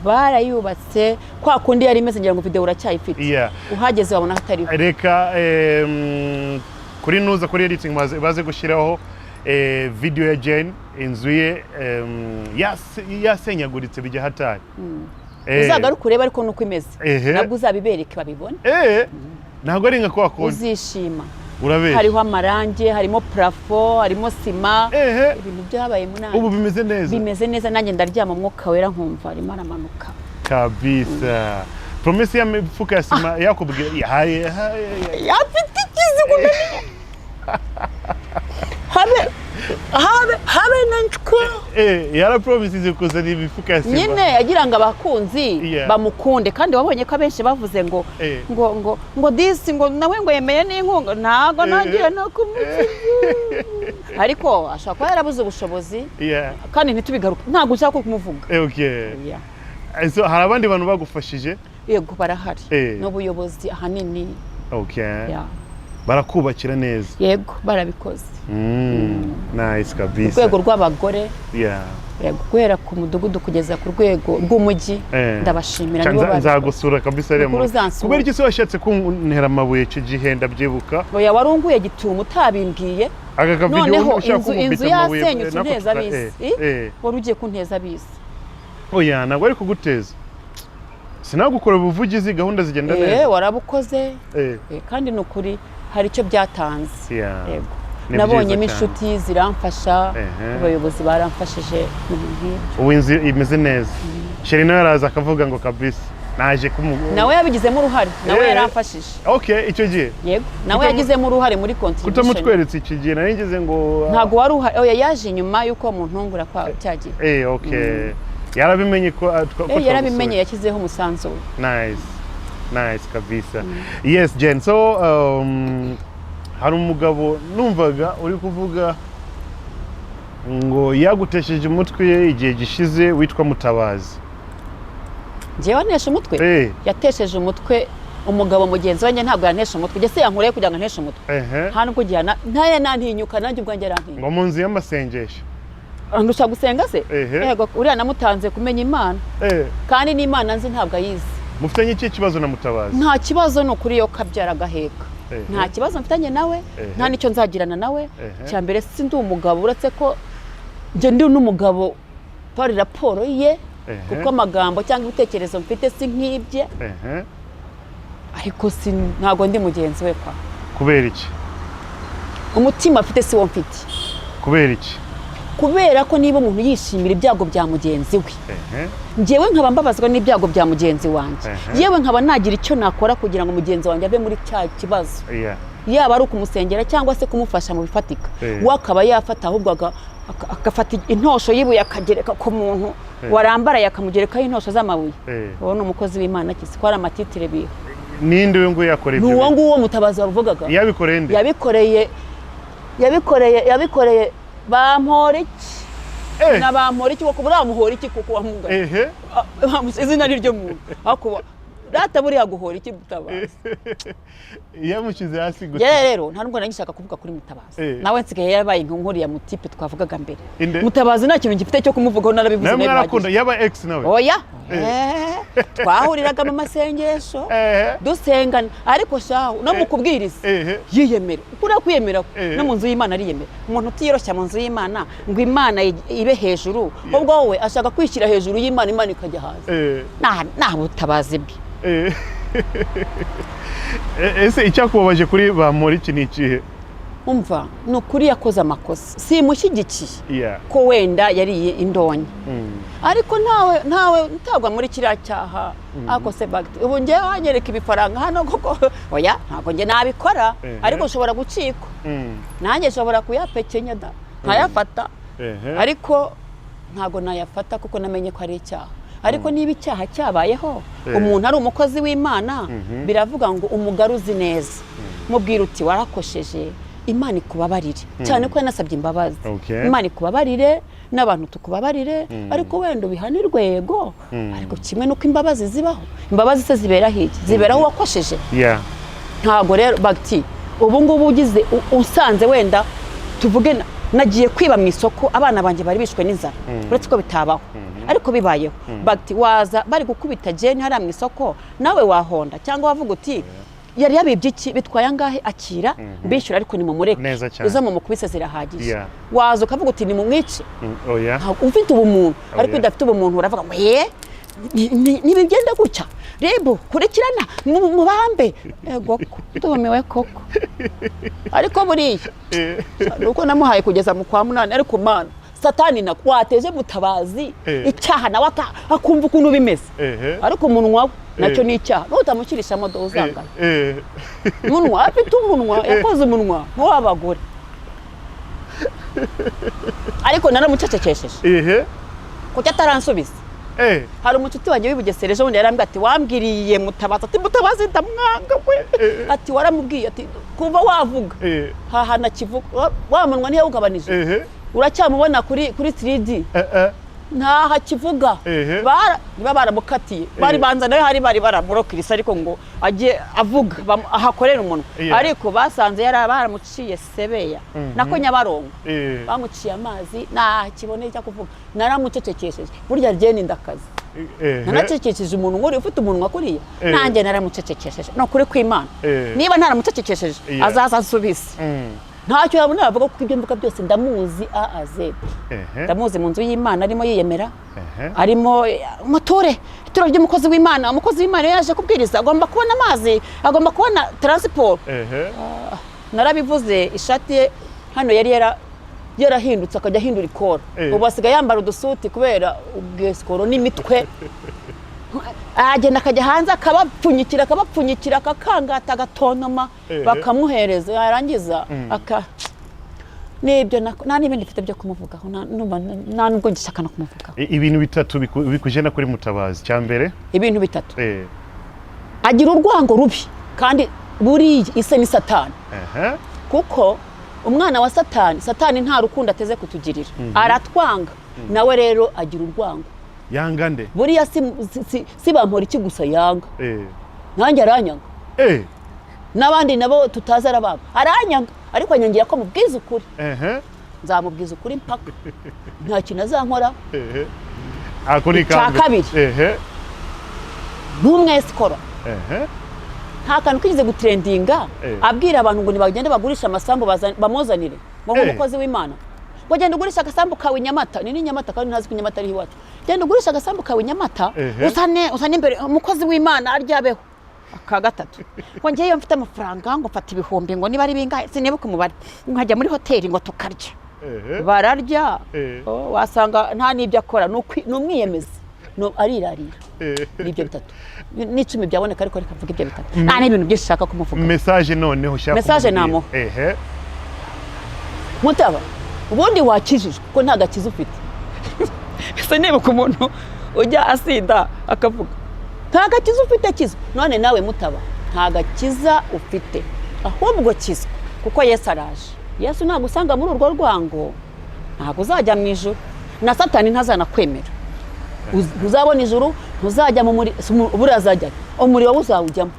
Barayubatse kwa kundi yari imeze. Ngira ngo video uracyayifite. Uhageze wabona hatariho. Reka kuri nuza kuri editing baze gushyiraho video ya Jane, inzu ye yasenyaguritse bijya hatari. Uzagaruke urebe, ariko nuko imeze. Nabwo uzabibereke babibone. Ntabwo ari nka kwa kundi. Uzishima. Urabeshya. Hariho amarangi, harimo plafond, harimo sima. Ibintu byabaye munani. Ubu bimeze neza. Bimeze neza. Nanjye ndaryama, umwuka wera nkumva arimo aramanuka. Kabisa, promesse ya mifuka ya sima yakubwira yahaye yahaye. Afite ikizigo, habe habe habe na ncwa. Yarapromisize kuzana imifuka ya sima. Nyine yagira ngo abakunzi bamukunde, kandi wabonye ko abenshi bavuze ngo ngo disi, ngo nawe ngo yemeye n'inkunga, ntabwo nagiye no kumukiza, ariko ashobora kuba yarabuze ubushobozi. Kandi ntitubigaruke, ntabwo ushaka kumuvuga. Okay. Yeah. So hari abandi bantu bagufashije? Yego, barahari. N'ubuyobozi ahanini. Yeah. Barakubakira neza. Yego, barabikoze. Nice kabisa. Urwego rw'abagore, yego, guhera ku mudugudu kugeza ku rwego rw'umujyi, ndabashimira. Ca Nibo babikoze. Nzagusura kabisa rero. Nukuri uzansura. Kubera iki se washatse kuntera amabuye icyo gihe? Ndabyibuka. Oya, warunguye gitumo utabimbwiye. Aka kavideo Noneho ushaka inzu kunkubita amabuye, yasenyutse nako unteza abisi. Wari ugiye kunteza abisi. Oya, ntabwo ari kuguteza, sinagukora ubuvugizi, gahunda zigenda neza. Warabukoze. Kandi ni ukuri hari icyo byatanze. Yego. Ni Nabonyemo byiza cyane. inshuti ziramfasha, abayobozi baramfashije mu bintu nk'ibyo. Ubu inzu imeze neza. Chéri nawe araza akavuga ngo kabisa naje kumu Nawe yabigizemo uruhare, nawe yaramfashije. Okay, icyo gihe Yego, nawe yagizemo uruhare muri contribution. Kutamutweretse iki gihe, nari ngeze ngo Ntabwo wari uhari. Oya, yaje inyuma y'uko muntungura kwa cyagiye. Okay, yarabimenye ko ko Yarabimenye. twagusuye. Yashyizeho umusanzu we. Nice, nice kabisa. Yes, Jen, so hari umugabo numvaga uri kuvuga ngo yagutesheje umutwe igihe gishize, witwa Mutabazi. Njyewe anesha umutwe? Yatesheje umutwe umugabo mugenzi we, njye ntabwo yanesha umutwe. Njye se yankureye kugira ngo anteshe umutwe? Nta nubwo gihana ntaya nantinyuka, nanjye ubwanjye arantinyuka. Ngo mu nzu y'amasengesho. Ndusha gusenga se? Ehe. Yego, uriya namutanze kumenya Imana. Kandi n'Imana nzi ntabwo ayizi. Mufitanye ikihe kibazo na Mutabazi? Nta kibazo, ni ukuri, yo kabyara agaheka. Nta kibazo mfitanye nawe. Nta n'icyo nzagirana nawe. Cya mbere si ndi umugabo, uretse ko njye ndi n'umugabo pari raporo ye, kuko amagambo cyangwa ibitekerezo mfite si nk'ibye. Ariko si ntabwo ndi mugenzi we kwa. Kubera iki? Umutima afite si wo mfite. Kubera iki? Kubera ko niba umuntu yishimira ibyago bya mugenzi we, njyewe nkaba mbabazwa n'ibyago bya mugenzi wanjye, yewe nkaba nagira icyo nakora kugira ngo mugenzi wanjye ave muri cya kibazo, yaba ari ukumusengera cyangwa se kumufasha mu bifatika, we akaba yafata ahubwo agafata intosho y'ibuye akagereka ku muntu warambaraye, akamugerekaho intosho z'amabuye. Uwo ni umukozi w'Imana kisi ko ari amatitire biha? Ninde we ngo yakora Ni ibyo uwo bintu? nguwo Mutabazi wavugaga. Yabikoreye nde? Yabikoreye Bamporiki. Na Bamporiki kuko buriya muhora iki kuko wamugaye. Izina ni ryo muntu, ariko rata buriya guhora iki Mutabazi? Yamushyize hasi gusa. Njyewe rero nta nubwo nagishaka kuvuga kuri Mutabazi. Nawe nsigaye yarabaye nk'uriya mutipe twavugaga mbere. Inde? Mutabazi nta kintu gifite cyo kumuvugaho, narabivuze. Nawe Nawe mwarakunda? bihagije. Yaba ex nawe? Oya. Twahuriraga mu masengesho dusengana, ariko shahu no mu kubwiriza yiyemera, kuriya kwiyemera kwe, no mu nzu y'Imana ariyemera. Umuntu utiyoroshya mu nzu y'Imana ngo Imana ibe hejuru, ubwo wowe ashaka kwishyira hejuru y'Imana, Imana ikajya hasi. Nta butabazi bwe. Ese icyakubabaje kuri Bamporiki ni ikihe? Umva, ni ukuri yakoze amakosa, simushyigikiye ko wenda yariye indonke, ariko ntawe utagwa muri kiriya cyaha. Ariko se bagiti, ubu ngewe wanyereka ibifaranga hano koko? Oya, ntabwo njye nabikora. Ariko nshobora gucikwa. Nanjye nshobora kuyapekenya da nkayafata. Ariko ntabwo nayafata kuko namenye ko ari icyaha. Ariko niba icyaha cyabayeho, umuntu ari umukozi w'Imana, biravuga ngo umugaruzi neza, mubwira uti: "Warakosheje, Imana ikubabarire," cyane ko yanasabye imbabazi. "Imana ikubabarire n'abantu tukubabarire, ariko wenda ubihanirwe." Yego, ariko kimwe n'uko imbabazi zibaho, imbabazi se ziberaho iki? Ziberaho uwakosheje. Ntabwo rero bagiti ubu ngubu ugize usanze wenda tuvuge nagiye kwiba mu isoko, abana banjye bari bishwe n'inzara, uretse ko bitabaho, ariko bibayeho, bagiti waza bari gukubita jeni hariya mu isoko, nawe wahonda cyangwa wavuga uti: "Yari yabibye iki? Bitwaye angahe? Akira mbishyura, ariko nimumureke." Neza cyane. Izo mumukubise zirahagije. Waza ukavuga uti: "Nimumwice"? Oya. Ntabwo ufite ubumuntu, ariko Oya. udafite ubumuntu uravuga ngo: "Ye, ntibigenda gutya, rebu kurikirana mubambe." Ego ko ndumiwe koko! Ariko buriya ni uko namuhaye kugeza mu kwa munani, ariko Mana, Satani na wateje Mutabazi icyaha, nawe akumva ukuntu bimeze. Ariko umunwa we nacyo ni icyaha, nutamushyirishamo do uzangana umunwa, afite umunwa, yakoze umunwa nk'uw'abagore, ariko naramucecekesheje. Kuki ataransubiza? Hari umucuti wanjye w'i Bugesera, ejo bundi yarambwiye ati: "Wambwiriye Mutabazi?" Ati: "Mutabazi ndamwanga we." Ati: "Waramubwiye?" Ati: "Kuva wavuga hahana kivuga wa munwa ntiyawugabanije." Uracyamubona kuri 3D? Ntaho akivuga. Niba baramukatiye, bari banza nawe hari bari baramurokirisa, ariko ngo ajye avuga ahakorere umunwa. Ariko basanze yari baramuciye Sebeya, nako Nyabarongo. Bamuciye amazi, nta kiboneye icyo kuvuga. Naramucecekesheje. Burya ryene ndakazi. Nanacecekesheje umuntu nk'uriya ufite umunwa kuriya. Nanjye naramucecekesheje, ni ukuri kw'Imana. Niba ntaramucecekesheje, azaza ansubize. Ntacyo yabona yavuga, kuko ibyo mvuga byose ndamuzi A a Z. Ndamuzi mu nzu y'Imana arimo yiyemera, arimo muture ituro ry'umukozi w'Imana. Umukozi w'Imana iyo yaje kubwiriza agomba kubona amazi, agomba kubona transport. Narabivuze, ishati ye hano yari yarahindutse, akajya ahindura ikora. Ubu asigaye yambara udusuti kubera ubwesikoro n'imitwe. Agenda akajya hanze akabapfunyikira, akabapfunyikira, akakangata, agatontoma, bakamuhereza, yarangiza aka nibyo nta n'ibindi mfite byo kumuvugaho, nta nubwo ngishaka no kumuvugaho. Ibintu bitatu bikujena kuri Mutabazi, cya mbere? Ibintu bitatu: agira urwango rubi, kandi buriya ise ni Satani, kuko umwana wa Satani, Satani nta rukundo ateze kutugirira, aratwanga. Nawe rero agira urwango. Yanga nde? Buriya si bampora iki gusa yanga, nanjye aranyanga, n'abandi nabo tutazi arabanga. Aranyanga, ariko anyangira ko mubwiza ukuri. Nzamubwiza ukuri mpaka, nta kintu azankora. Ako ni Icya kambe. kabiri. Ntumwesikoro. Nta kantu kigeze gutrendinga abwira abantu ngo nibagende bagurishe amasambu bamuzanire, ngo nk'umukozi w'Imana, ngo: "Genda ugurishe agasambu kawe i Nyamata." Ni Nyamata, kandi ntazi ko Nyamata ari iwacu. "Genda ugurishe agasambu kawe i Nyamata, uzane imbere umukozi w'Imana aryabeho." Aka gatatu, ngo: "Ngewe iyo mfite amafaranga, ngo mfata ibihumbi," ngo niba ari bingahe sinibuka umubare, "nkajya muri hoteli ngo tukarya." Bararya. Oh, wasanga nta n'ibyo akora, ni umwiyemezi. Arirarira. Nibyo bitatu n'icumi byaboneka, ariko reka mvuge ibyo bitatu, nta n'ibintu byinshi ushaka kumuvuga. Message noneho ushaka Message kumubwira. namuha. Mutaba, ubundi wakijijwe ko nta gakiza ufite? Ese nibuka umuntu ujya asinda akavuga nta gakiza ufite, kizwa. None nawe Mutaba, nta gakiza ufite, ahubwo kizwa, kuko Yesu araje. Yesu ntabwo usanga muri urwo rwango, ntabwo uzajya mu ijuru, na Satani ntazanakwemera. Ntuzabona ijuru, ntuzajya mu muri buriya azajya umuriro uzawujyamo,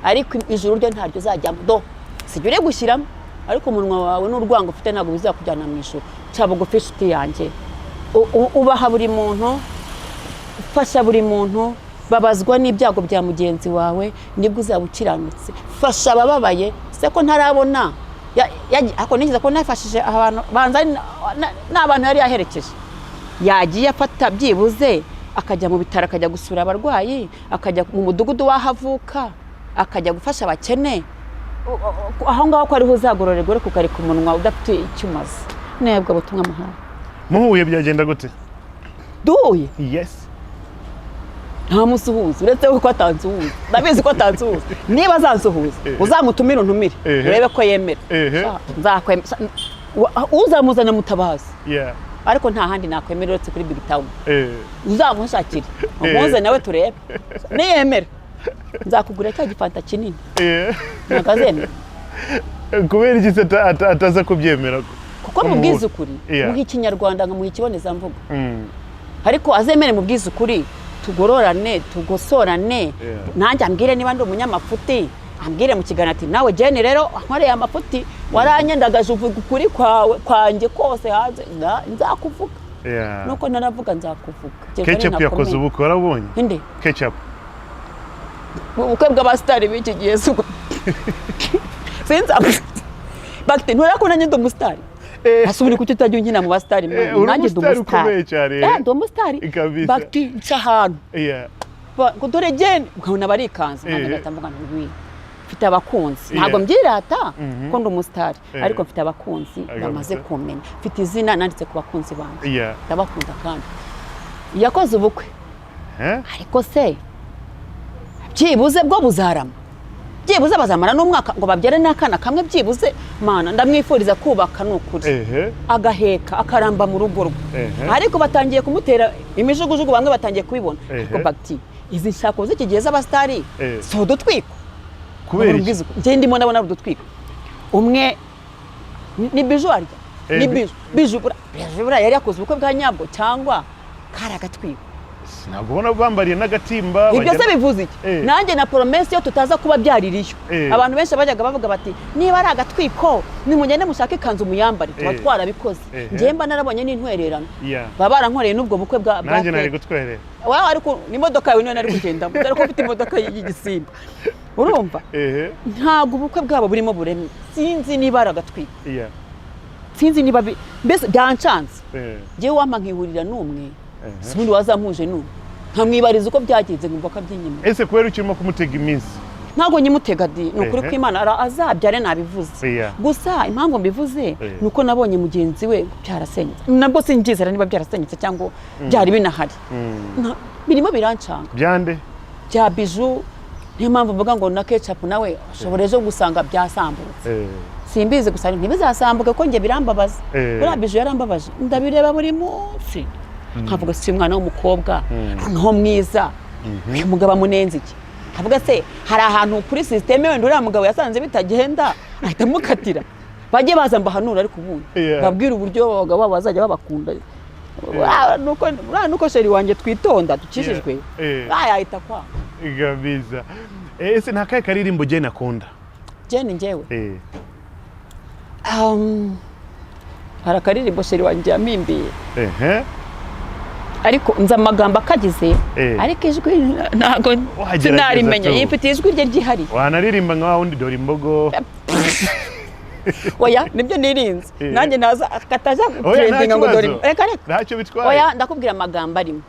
ariko ijuru ryo ntaryo uzajyamo. Do sijya uri gushyiramo, ariko umunwa wawe n'urwango ufite ntabwo bizakujyana mu ijuru. Ca bugufi, inshuti yanjye. Ubaha buri muntu, fasha buri muntu, babazwa n'ibyago bya mugenzi wawe, nibwo uzaba ukiranutse. Fasha abababaye. Se ko ntarabona ariko nigeze ko nafashije abantu, banza ari n'abantu yari yaherekeje, yagiye afata byibuze akajya mu bitaro, akajya gusura abarwayi, akajya mu mudugudu w'aho avuka, akajya gufasha abakene. Aho ngaho ko ariho uzagororerwa, ariko ukareka umunwa udafite icyo umaze. Nibwo butumwa muhaye. Muhuye byagenda gute? Duhuye? Yes. Ntamusuhuza, uretse ko atansuhuza. Ndabizi ko atansuhuza. Niba azansuhuza, uzamutumire, untumire, urebe ko yemera. Sha, nzakwemera. Uzamuzana Mutabazi. Ariko nta handi nakwemera uretse kuri Big Town. Uzamunshakire, umuze nawe turebe niyemera, nzakugurira cya gifanta kinini. Ntabwo azemera. Kubera iki se ataza kubyemera? Kuko Ko mubwiza muhura. ukuri, muha Ikinyarwanda, nkamuha ikibonezamvugo, ariko azemere mubwize ukuri, tugororane, tugosorane. Nanjye ambwire niba ndi umunyamafuti, ambwire mu kiganiro ati: "Nawe Jane rero nkoreye amafuti, waranyandagaje, uvuga ukuri kwawe kwanjye kose hanze." Nzakuvuga. Nuko naravuga, nzakuvuga. Kereka Ketchup nintakomeye. yakoze ubukwe, warabonye? Inde? Ketchup. Ubukwe bw'abasitari b'iki gihe si ubwo, sinzi. Bagiti, nturabona ko nanjye ndi umusitari? Ese ubu kuki utajya unkina mu basitari? Uri Nanjye ndi umusitari umusitari. ukomeye cyane. Eh, ndi umusitari. Kabisa. Bagiti, nca ahantu ngo dore Jane, ukabona barikanze, nanjye ngahita mvuga nti: "Ngwino, mfite abakunzi." Ntabwo mbyirata ko ndi umusitari, ariko mfite abakunzi bamaze kumenya, mfite izina nanditse ku bakunzi banjye. Ndabakunda. Kandi yakoze ubukwe. Eh? Ariko se byibuze bwo buzarama? Byibuze bazamara n'umwaka ngo babyare n'akana kamwe byibuze? Mana, ndamwifuriza kubaka, ni ukuri, agaheka, akaramba mu rugo rwe. Ariko batangiye kumutera imijugujugu, bamwe batangiye kubibona. Ariko bagiti, izi nshako z'iki gihe z'abasitari si udutwiko. Kubera iki? Njye ndimo ndabona ari udutwiko. Umwe ni Biju arya ni Biju. Biju buriya yari yakoze ubukwe bwa nyabwo cyangwa kari agatwiko? Ntabwo ubona bambariye n'agatimba? Ibyo se bivuze iki? Nanjye na promesse iyo tutaza kuba byaririyo, abantu benshi bajyaga bavuga bati: "Niba ari agatwiko, nimugende mushake ikanzu muyambare." Tuba twarabikoze. Njyewe mba narabonye n'intwererano, baba barankoreye n'ubwo bukwe bwa Nanjye nari fake. gutwerera. Wowe ariko n'imodoka yawe niyo nari kugendamo, dore ko ufite imodoka y'igisimba, urumva? Ntabwo ubukwe bwabo burimo buremye. Sinzi niba ari agatwiko, sinzi niba mbese byancanze. Njyewe wampa nkihurira n'umwe, si ubundi wazampuje n'umwe nkamwibariza uko byagenze, nkumva ko abyinyemerera. Ese kubera ukirimo kumutega iminsi? Ntabwo nyimutega di, ni ukuri kw'Imana, azabyare, nabivuze. Gusa impamvu mbivuze ni uko nabonye mugenzi we byarasenyutse, nabwo sinbyizera niba byarasenyutse cyangwa byari binahari. Birimo birancanga. Byande? Bya Biju. Niyo mpamvu mvuga ngo na Ketchup nawe ushobora ejo gusanga byasambutse. Simbizi, gusa ntibizasambuke ko njye birambabaza. Buriya Biju yarambabaje, ndabireba buri munsi nkavuga: "Si umwana w'umukobwa noneho mwiza, uyu mugabo amunenze iki?" Nkavuga: "Se hari ahantu kuri système wenda uriya mugabo yasanze bitagenda ahita amukatira?" Bajye baza mbahanura, ariko ubundi babwire uburyo abagabo babo bazajya babakunda. Uriya nuko chéri wanjye twitonda, dukijijwe, yahita kwanga. Kabisa. Ese nta kahe karirimbo Jane akunda? Jane, njyewe? Hari akaririmbo chéri wanjye yamimbiye, ariko nzi amagambo akagize, ariko ijwi ntabwo Wagerageza sinarimenya. tu. Yifitiye ijwi rye ryihariye. Wanaririmba nka wa wundi, dore imbogo. Oya, nibyo nirinze. Nanjye naza kataza Oya, nta trendinga ngo dore kibazo. reka, reka. Ntacyo bitwaye. Oya, ndakubwira amagambo arimo.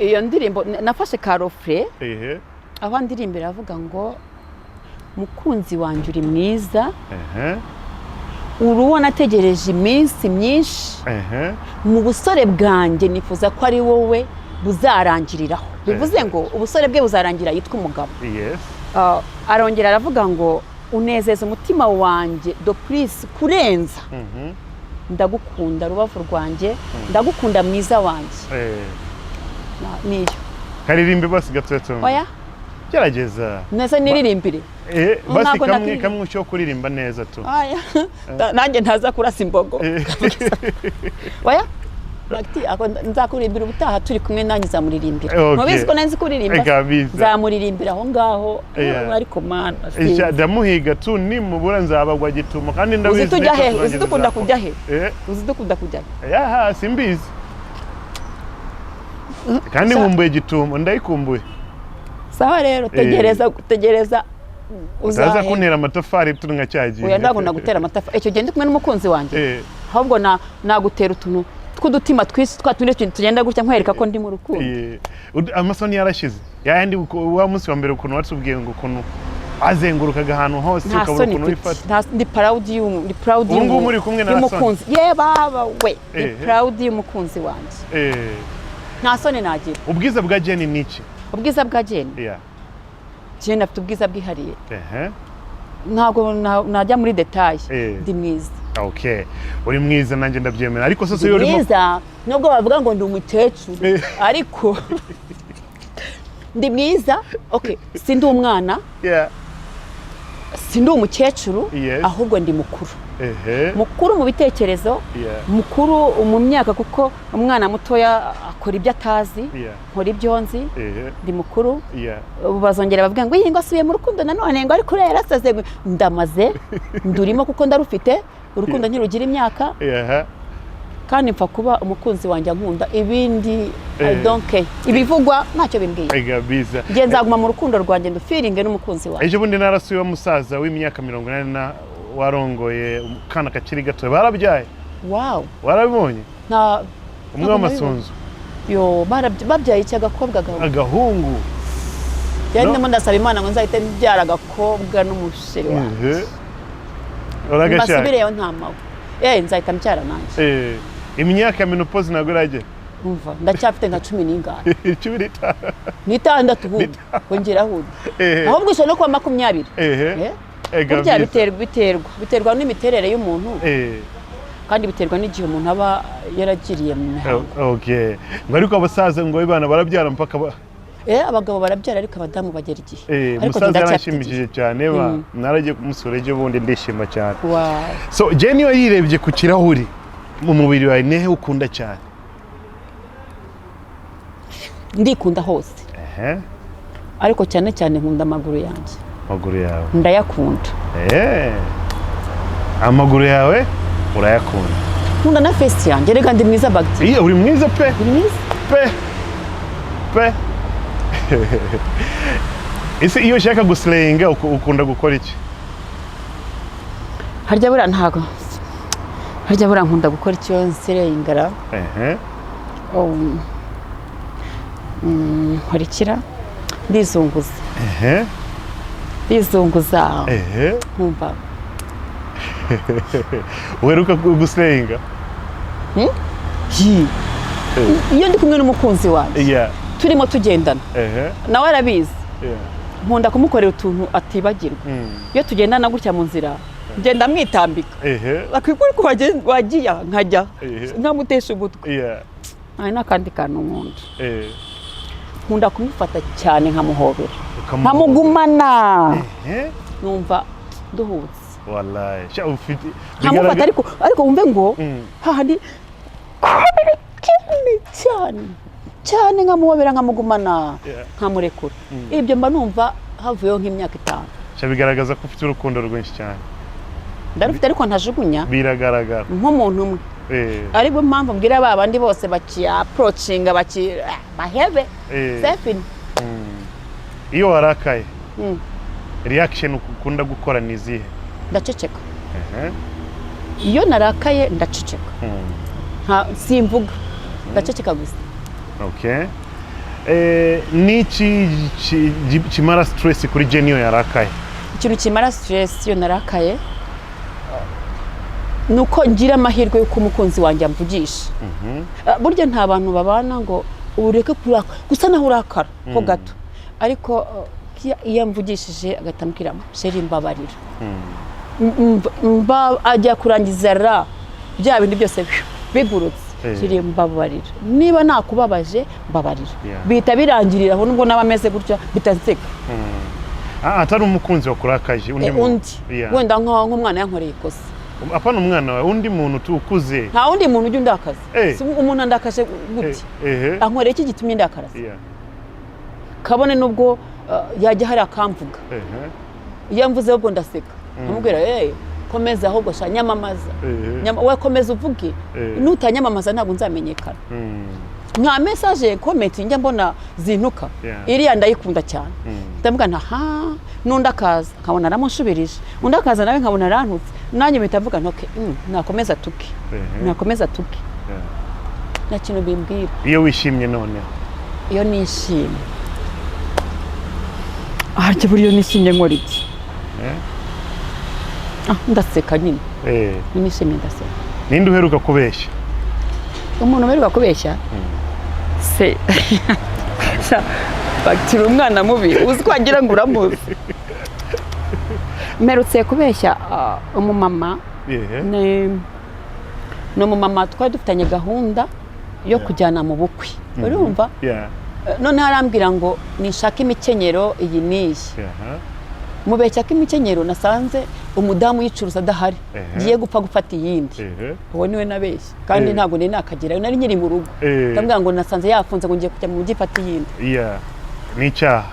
Iyo ndirimbo nafashe ka refrain, aho ndirimbo iravuga ngo: "Mukunzi wanjye, uri mwiza, uri uwo nategereje iminsi myinshi, mu busore bwanjye nifuza ko ari wowe buzarangiriraho." Bivuze ngo ubusore bwe buzarangira yitwa umugabo. Arongera aravuga ngo: "Unezeza umutima wanjye de plus kurenza, ndagukunda rubavu rwanjye, ndagukunda mwiza wanjye." Niyo. Karirimbe basi gatoya tumwe. Oya. Gerageza. Nese niririmbire? Basi Ntabwo kamwe. nakiririmba. Kamwe cyo kuririmba neza tu. Oya, nanjye ntaza kurasa imbogo. Oya. Bagiti, ako nzakuririmbira ubutaha turi kumwe, nanjye nzamuririmbira. Mubizi ko nanzi kuririmba. Kabisa. Nzamuririmbira aho ngaho. Ariko Mana, sinzi. Ndamuhiga tu, nimubura nzabagwa gitumo kandi ndabizi. Uzi tujya neza he? turangiza Uzi dukunda nzakora. kujya he? Uzi dukunda kujya he? Yaha, simbizi. Kandi nkumbuye gitumo, ndayikumbuye. Sawa rero, tegereza, tegereza. Utaza Uzahe. kuntera amatafari turi nka cya gihe. Oya, ndabona gutera amatafari icyo gihe ndi kumwe n'umukunzi wanjye. Ahubwo nagutera utuntu tw'udutima twinshi, twa tundi tugenda gutya, nkwereka ko ndi mu rukundo. Amasoni yarashize yayandi wa munsi wa mbere, ukuntu watubwiye ngo ukuntu azengurukaga ahantu hose, Nta ukabura soni ukuntu mfite. wifata. Ndi proud ndi proud Ubu ngubu muri kumwe nta soni. y'umukunzi. Ye baba we, ndi proud y'umukunzi wanjye. Nta soni nagira. Ubwiza bwa Jenny ni iki? Ubwiza bwa Jane? Jane afite ubwiza bwihariye. Ntabwo najya muri détails. Ndi mwiza. Okay, uri mwiza, nanjye ndabyemera, ariko sasa Ndi iyo urimo mwiza nubwo bavuga ngo ndi umukecuru, ariko ndi mwiza. Okay, sindi umwana, sindi umukecuru, ahubwo ndi mukuru, mukuru mu bitekerezo, mukuru mu myaka, kuko umwana mutoya akora ibyo atazi, nkora ibyo nzi. Ndi mukuru. Ubu bazongera bavuga ngo iyi ngo asubiye mu rukundo nanone, ngo ariko uriya yarasaze, ngo ndamaze ndurimo kuko ndarufite. Urukundo ntirugira imyaka, kandi mpfa kuba umukunzi wanjye ankunda, ibindi I don't care. Ibivugwa ntacyo bimbwiye. Kabisa. Njye nzaguma mu rukundo rwanjye, ndufeelinge n'umukunzi wanjye. Ejo bundi narasuye wa musaza w'imyaka 80 na warongoye akana kakiri gato, barabyaye. Warabibonye? Nta. Umwe Ntabwo. w'amasunzu. Yo, babyaye iki? Agakobwa gawe? Agahungu. Yari No. ndimo ndasaba Imana ngo nzahite mbyara agakobwa n'umusheri wanjye. Uragashaka? Mbasubireyo nta mawe, nzahita mbyara nanjye. Imyaka ya menopause ntabwo iragera. Umva, ndacyafite nka cumi n'ingahe. 15. N'itandatu ahubwo, ongera ahubwo. Ahubwo ishobora no kuba 20. Burya biterwa n'imiterere y'umuntu, kandi biterwa n'igihe umuntu aba yaragiriye mu mihango. Okay, ngo ariko abasaza ngo bana barabyara mpaka Abagabo barabyara, ariko abadamu bagera igihe. Ariko Umusaza njye ndacyafite. yaranshimishije cyane ba naragiye kumusura ejo bundi, ndishima cyane. Wow. So Jenny, iyo yirebye ku kirahuri mu mubiri wawe, nihe ukunda cyane? Ndikunda hose, ariko cyane cyane nkunda amaguru yanjye. Amaguru yawe? Ndayakunda. Amaguru yawe urayakunda? Nkunda na face yanjye. Reka, ndi mwiza, bagiti. Iya, uri mwiza pe. Ndi mwiza. Pe pe. Ese iyo ushaka guslayinga ukunda gukora iki? Harya buriya ntago, harya buriya nkunda gukora icyo nslayingara? Nkurikira ndizunguza, ndizunguza, nkumva. Uheruka guslayinga? Hi. Iyo ndi kumwe n'umukunzi wanjye, turimo tugendana, nawe arabizi, nkunda kumukorera utuntu atibagirwa. Iyo tugendana gutya mu nzira, ngenda mwitambika, akikora ko wagiye aha, nkajya nkamutesha umutwe. Hari n'akandi kantu nkunda. Nkunda kumufata cyane, nkamuhobera, nkamugumana, numva nduhutse. Wallahi. Sha ufite Nkamufata, ariko wumve ngo hahandi kubera cyane cyane cyane, nkamuhobera, nkamugumana, nkamurekura. Ibyo mba numva havuyeho nk'imyaka 5. Sha bigaragaza ko ufite urukundo rwinshi cyane. Ndarufite, ariko ntajugunya. Biragaragara. Nk'umuntu umwe, aribwo mpamvu mbwira ba bandi bose bakiapproachinga, baki bahebe. Sefini. Iyo warakaye, reaction ukunda gukora ni izihe? Ndaceceka. Iyo narakaye ndaceceka. Simvuga, ndaceceka gusa. Okay. Niki kimara stress kuri Jenny iyo yarakaye? Ikintu kimara stress iyo narakaye ni uko ngira amahirwe y'uko umukunzi wanjye amvugisha. Burya nta bantu babana ngo ureke kurakara, gusa naho urakara ho gato, ariko iyo amvugishije agahita ambwira: "Chéri, mbabarira." Mba ajya kurangiza ra bya bindi byose bigurutse. "Chéri, mbabarira, niba nakubabaje mbabarira." Bihita birangirira aho, nubwo naba ameze gutya mpita nseka. Ah, atari umukunzi wakurakaje, undi muntu? Undi, wenda nk'umwana yankoreye ikosa. Apana umwana wawe, undi muntu tu ukuze. Nta wundi muntu ujya undakaza. Si umuntu andakaje gute? Ankoreye iki gitumye ndakara se? Kabone nubwo yajya hari akamvuga, iyo mvuze ahubwo ndaseka, nkamubwira: "Eh, komeza ahubwo sha, nyamamaza." We komeza uvuge. Nutanyamamaza ntabwo nzamenyekana. Nka message, comment njya mbona zintuka, iriya ndayikunda cyane. Ndavuga nta ha n'undi akaza nkabona aramushubirije, undi akaza nawe nkabona arantutse, nanjye mpita mvuga nti: "Okay, nakomeza tuke, nakomeza tuke." Nta kintu bimbwira. Iyo wishimye noneho? Iyo nishimye, harya buriya nishimye nkora iki? Ah, ndaseka nyine. Iyo nishimye ndaseka. Ninde uheruka kubeshya? Umuntu uheruka kubeshya se? Bagitira umwana mubi, uzi ko wagira ngo uramuzi. Mperutse kubeshya umumama. Ni umumama twari dufitanye gahunda yo kujyana mu bukwe, urumva? Noneho arambwira ngo nishake imikenyero iyi n'iyi. Mubeshya ko imikenyero nasanze umudamu uyicuruza adahari, ngiye gupfa gufata iyindi. Uwo niwe nabeshye kandi ntabwo nari nakagerayo, nari nkiri mu rugo. Ndamubwira ngo nasanze yafunze, ngo ngiye kujya mu mujyi mfate iyindi. Yeah. Ni icyaha.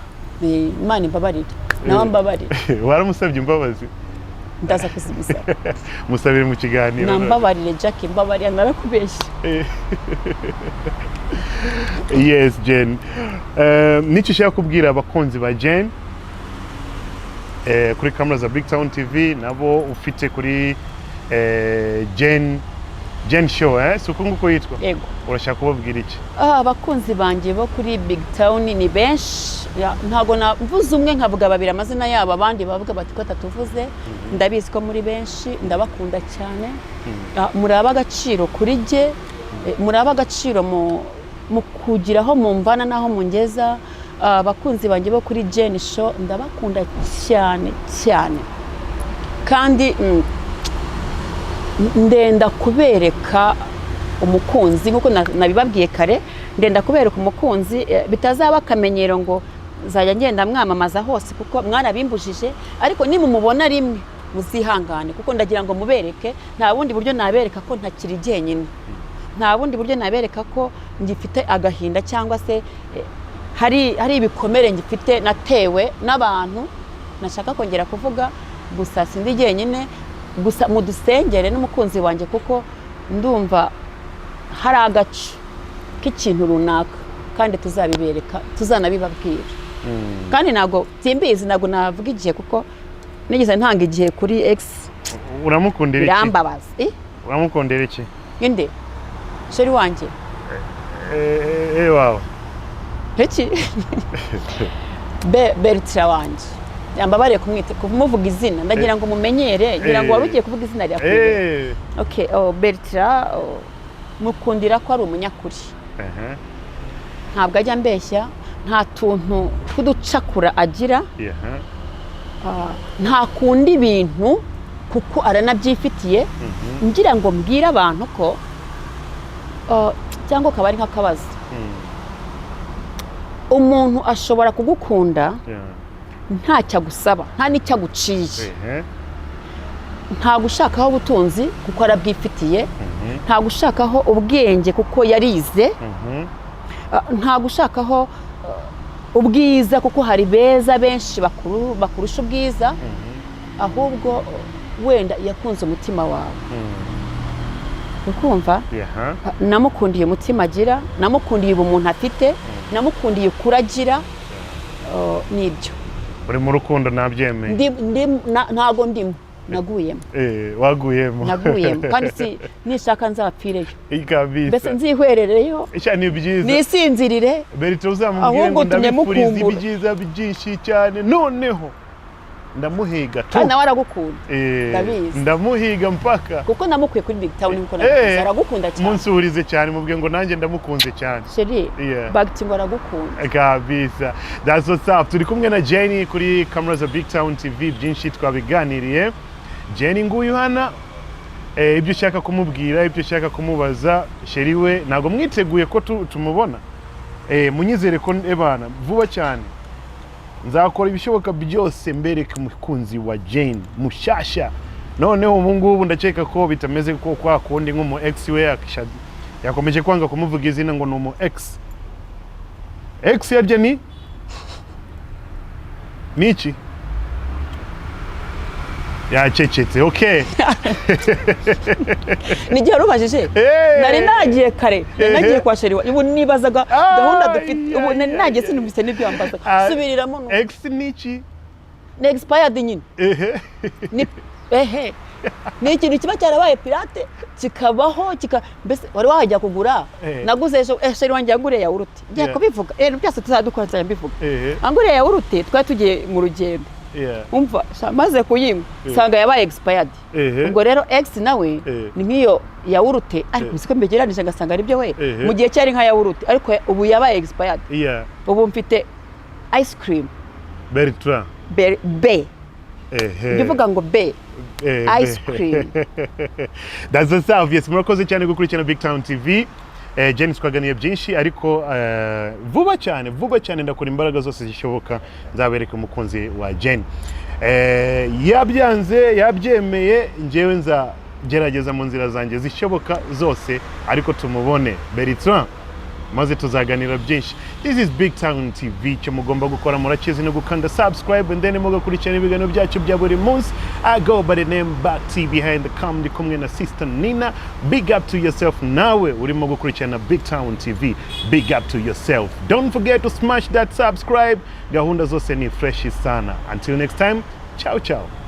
Imana imbabarire, nawe mbabarire. Waramusabye imbabazi? Ndaza kuzimusaba. Musabire mu kiganiro. Nambabarire, Jack, mbabarira, narakubeshye. Yes, Jane. N'icyo ushaka kubwira abakunzi ba Jane kuri kamera za Big Town TV, nabo ufite kuri Jane Show, si uko nguko yitwa? Yego. Urashaka kubabwira iki? Ah, abakunzi banjye bo kuri Big Town ni benshi. Ya, ntabwo navuze umwe nkavuga babiri amazina yabo, abandi bavuga bati ko atatuvuze. Ndabizi ko muri benshi, ndabakunda cyane. Ah, muri ab'agaciro kuri jye, muri ab'agaciro mu kugira aho mumvana n'aho mungeza. Ah, abakunzi banjye bo kuri Jane Show, ndabakunda cyane cyane, kandi ndenda kubereka umukunzi nk'uko nabibabwiye kare. Ndenda kubereka umukunzi, bitazaba akamenyero ngo nzajya ngenda mwamamaza hose, kuko mwarabimbujije. Ariko nimumubona rimwe muzihangane, kuko ndagira ngo mubereke. Nta bundi buryo nabereka ko ntakiri jyenyine, nta bundi buryo nabereka ko ngifite agahinda cyangwa se hari ibikomere ngifite natewe n'abantu nashaka kongera kuvuga. Gusa sindi jyenyine, gusa mudusengere n'umukunzi wanjye, kuko ndumva hari agace k'ikintu runaka, kandi tuzabibereka, tuzanabibabwira. Kandi ntabwo simbizi, ntabwo navuga igihe, kuko nigeze ntanga igihe kuri ex. Uramukundira iki? Birambabaza. Eh? Uramukundira iki? Inde? Chéri wanjye? Wawe. Iki Bertrand wanjye, yambabariye kumwita, kumuvuga izina, ndagira ngo mumenyere, ngira ngo wari ugiye kuvuga izina rya. Okay, oh, Bertrand, oh, mukundira ko ari umunyakuri. Ntabwo ajya ambeshya, nta tuntu tw'uducakura agira. Ntakunda ibintu kuko aranabyifitiye. Ngira ngo mbwire abantu ko cyangwa akaba ari nk'akabazo, umuntu ashobora kugukunda ntacyo agusaba, nta n'icyo aguciye. Nta gushakaho ubutunzi kuko arabwifitiye, nta gushakaho ubwenge kuko yarize, nta gushakaho ubwiza kuko hari beza benshi bakuru bakurusha ubwiza. Ahubwo wenda yakunze umutima wawe, ukumva. Namukundiye umutima agira, namukundiye ubumuntu afite, namukundiye ukuri agira, nibyo. Uri mu rukundo, nabyemeye. Ntago ndimo, naguyemo. Waguyemo. Naguyemo, kandi si nishaka nzapfireyo. Kabisa. Mbese nzihwerereyo. Sha, ni byiza. Nisinzirire. Bertrand, uzamubwire Ahubwo ngo ndabifuriza utumye. ibyiza byinshi cyane. Noneho ndamuhiga tu. Kandi nawe aragukunda. Ndabizi. Ndamuhiga mpaka. Kuko namukuye kuri Big Town nkuko nabivuze, aragukunda cyane. Munsuhurize cyane, mubwiye ngo nanjye ndamukunze cyane. Chéri, Bagiti ngo aragukunda. Kabisa, that's what's up. Turi kumwe na Jenny kuri kamera za Big Town TV. Byinshi twabiganiriye. Jenny nguyu hana. Ibyo ushaka kumubwira, ibyo ushaka kumubaza chéri we, ntabwo mwiteguye ko tumubona. Munyizere ko ebana vuba cyane nzakora ibishoboka byose mbereke umukunzi wa Jane mushyashya. Noneho ubu ngubu ndakeka ko bitameze ko kwa kundi nk'umu ex we yakomeje kwanga kumuvuga izina ngo ni umu ex. Ex yaryo ni iki? Yacecetse, okay. Ni igihe warubajije. Nari nagiye kare, nari nagiye kwa chéri ubu nibazaga gahunda dufite ubu. Nari nagiye, sinumvise n'ibyo wambazaga. Subiriramo no. Ex ni iki? Ni expired nyine. Ni ehe, ni ikintu kiba cyarabaye pirate, kikabaho mbese wari wajya kugura. Naguze ejo, chéri wanjye yanguriye yawurute, ngiye kubivuga rero byose tuzadukora, nzajya mbivuga. Anguriye yawurute, twari tugiye mu rugendo. Umva sha, maze kuyinywa nsanga yabaye expired. Ubwo rero ex nawe ni nk'iyo yawurute, ariko siko mbigereranije ngasanga ari byo we. Mu gihe cyari nka yawurute, ariko ubu yabaye expired. Ubu mfite ice cream. Bertrand. B, B. Njya uvuga ngo B. Ice cream. That's what's up. Yes, murakoze cyane gukurikirana Big Town TV. Jenny, twaganiye byinshi, ariko vuba cyane, vuba cyane, ndakora imbaraga zose zishoboka nzabereka umukunzi wa Jenny. Yabyanze, yabyemeye, njyewe nzagerageza mu nzira zanjye zishoboka zose, ariko tumubone Bertrand, maze tuzaganira byinshi. This is Big Town TV. Icyo mugomba gukora murakizi, no gukanda subscribe and then mugakurikirana ibiganiro byacu bya buri munsi. I go by the name Bakti, behind the cam ndi kumwe na Sister Nina. Big up to yourself. Nawe urimo gukurikirana Big Town TV, big up to yourself. Don't forget to smash that subscribe. Gahunda zose ni fresh sana. Until next time, ciao ciao.